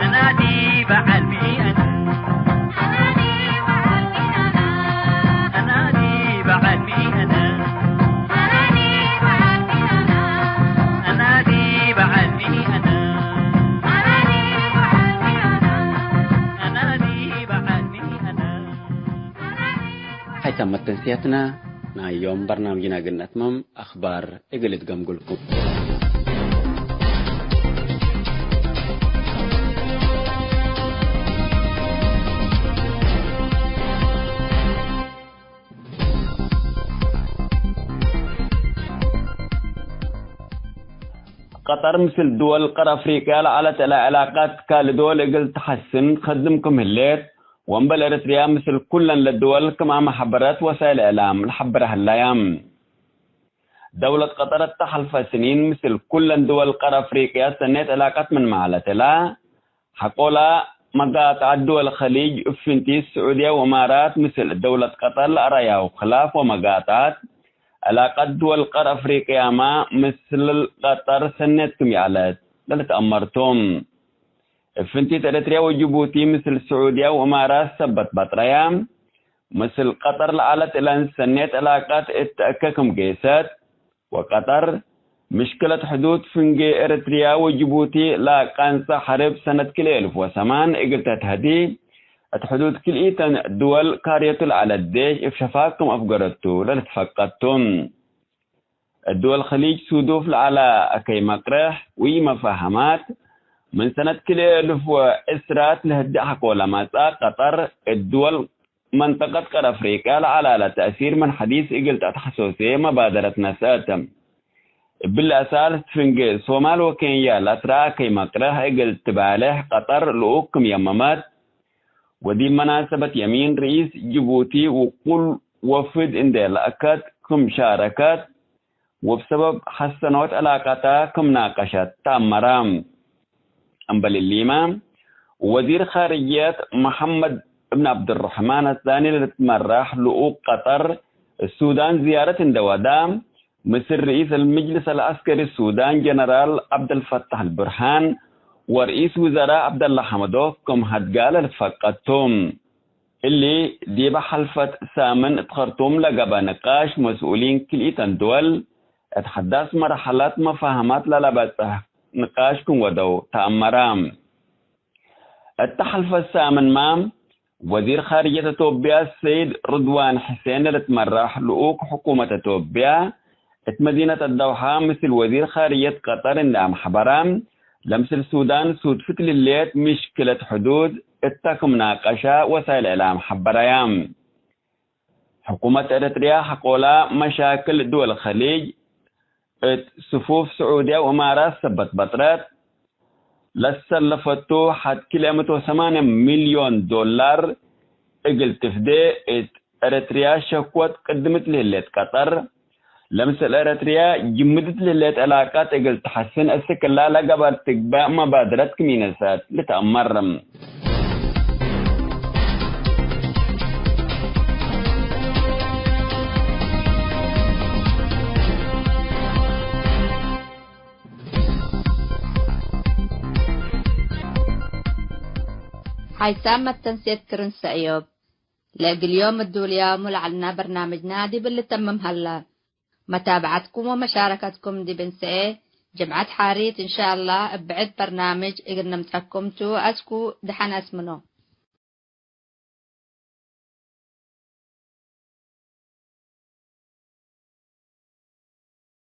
አናዲ በዓል ሚ አነ? አናዲ በዓል ሚ አነ? አናዲ በዓል ሚ አነ? አናዲ በዓል ሚ አነ? ሀይታም መተንስያትና ናይ ዮም በርናምጅና እግል ነትመም፣ አኽባር እግል እትገምጉልኩም። ቀጠር ምስል ድወል ቀር አፍሪቅያ ለዐለት እለ ዕላቀት ካልእ ድወል እግል ተሐስን ትከድም ክም ህሌት፣ ወእምበል ኤረትርያ ምስል ኩለን ለድወል ክም አመሐበረት ወሳይል እዕላም ለሐብረ ህለያ። ደውለት ቀጠር እተ ሐልፈ ስኒን ምስል ኩለን ድወል ቀር አፍሪቅያ ሰኔት ዕላቀት ምንመ ዐለት እላ፣ ሐቆላ መጋጣት ድወል ከሊጅ እብ ፍንቲት ስዑድየ ወእማራት ምስል ደውለት ቀጠር ለአረያሁ ክላፍ ወመጋጣት፣ ዕላቀት ድወል ቀር አፍሪቅያመ ምስል ቀጠር ሰኔት ክም ይዐለት ለልትአመር ቱ። እብ ፍንቲት ኤረትርያ ወጅቡቲ ምስል ስዑድያ ወእማራት ሰበት በጥረያ፣ ምስል ቀጠር ለዐለት እለን ሰኔት ዕላቀት እት ተአከ ክም ጌሰት፣ ወቀጠር ምሽክለት ሕዱድ ፍንጌ ኤረትርያ ወጅቡቲ ለአቃንጸ ሐርብ ሰነት ክልኤ እልፍ ወሰማን እግል ተትሀዲ፣ እት ሕዱድ ክልኢተን ድወል ካርየቱ ለዐለት ዴሽ እብ ሸፋግ ክም አፍገረቱ ለልትፈቀድ ቱ። እት ድወል ከሊጅ ሱዱፍ ለዐለ አከይ መቅርሕ ወኢመፋሀማት፣ ምን ሰነት ክልኤ እልፍ ወዕስራት ለህዲ ሐቆለ መጽአ ቀጠር፣ እት ድወል መንጠቀት ቀር አፍሪቅያ ለዐላለ ተእሲር ምን ሐዲስ እግል ተአትሐሶሴ መባደረት ነስአት። እብሊ አሳስ ፍንጌ ሶማል ወኬንያ ለአትረአ አከይ መቅርሕ እግል ትባልሕ ቀጠር ልኡክ ክም የመመት፣ ወዲብ መናሰበት የሚን ርኢስ ጅቡቲ ውቁል ወፍድ እንዴ ለአከት ክም ሻረከት፣ ወእብ ሰበብ ሐሰኖት ዕላቀተ ክም ናቀሸት ተአመረ። እምበል እሊመ፣ ወዚር ካርጅየት መሐመድ እብን ዐብዱረሕማን አሳኒ ለልትመራሕ ልኡክ ቀጠር፣ ሱዳን ዝያረት እንዴ ወዳ፣ ምስል ርኢስ አልምጅልስ አልዐስከሪ ሱዳን ጀነራል ዐብደልፈታሕ አልቡርሃን ወርኢስ ውዘራእ ዐብደላ ሐመዶክ ክም ሀድጋ ለልትፈቀድ ቱ። እሊ፣ ዲበ ሐልፈት ሳምን እት ከርቱም ለገብአ ንቃሽ፣ መስኡሊን ክልኢተን ድወል እት ሐዳስ መርሐለት መፋህማት ለለበጽሕ ንቃሽ ክም ወደው ተአመረ። እተ ሐልፈት ሳምንመ፣ ወዚር ካርጀት አቶብያ ሰይድ ርድዋን ሕሴን ለልትመራሕ ልኡክ ሕኩመት አቶብያ፣ እት መዲነት አደውሐ ምስል ወዚር ካርጀት ቀጠር እንዴ አምሐበረ፣ ለምስል ሱዳን ሱድፍት ልሌት ምሽክለት ሕዱድ እተ ክም ናቀሸ ወሳይል እዕላም ሐበረያ። ሕኩመት ኤረትርያ ሐቆላ መሻክል ድወል ከሊጅ እት ስፉፍ ስዑድያ ወእማራት ሰበት በጥረት፣ ለሰለፈቱ ሐድ ክልኤ ምእት ወሰማንየ ሚልዮን ዶላር እግል ትፍዴ፣ እት ኤረትርያ ሸክወት ቅድምት ለህሌት ቀጠር፣ ለምስል ኤረትርያ ጅምድት ለህሌት ዕላቀት እግል ተሐስን እስክላ ለገበል ትግበእ መባድረት ክም ኢነሰአት ልትአመር። ሀይሳም መተንሴት ክርን ሰእዮብ። ለእግል ዮም እዱልያሙ ለዐልና በርናምጅና ዲብ ልተምም ሀላ። መታብዐትኩም ወመሻረከትኩም ዲብ እንሰኤ ጅምዐት ሓሪት እንሻአላህ እብ ብዕድ በርናምጅ እግል ንምጸኩም ቱ። አስኩ ደሐን አስምኖ።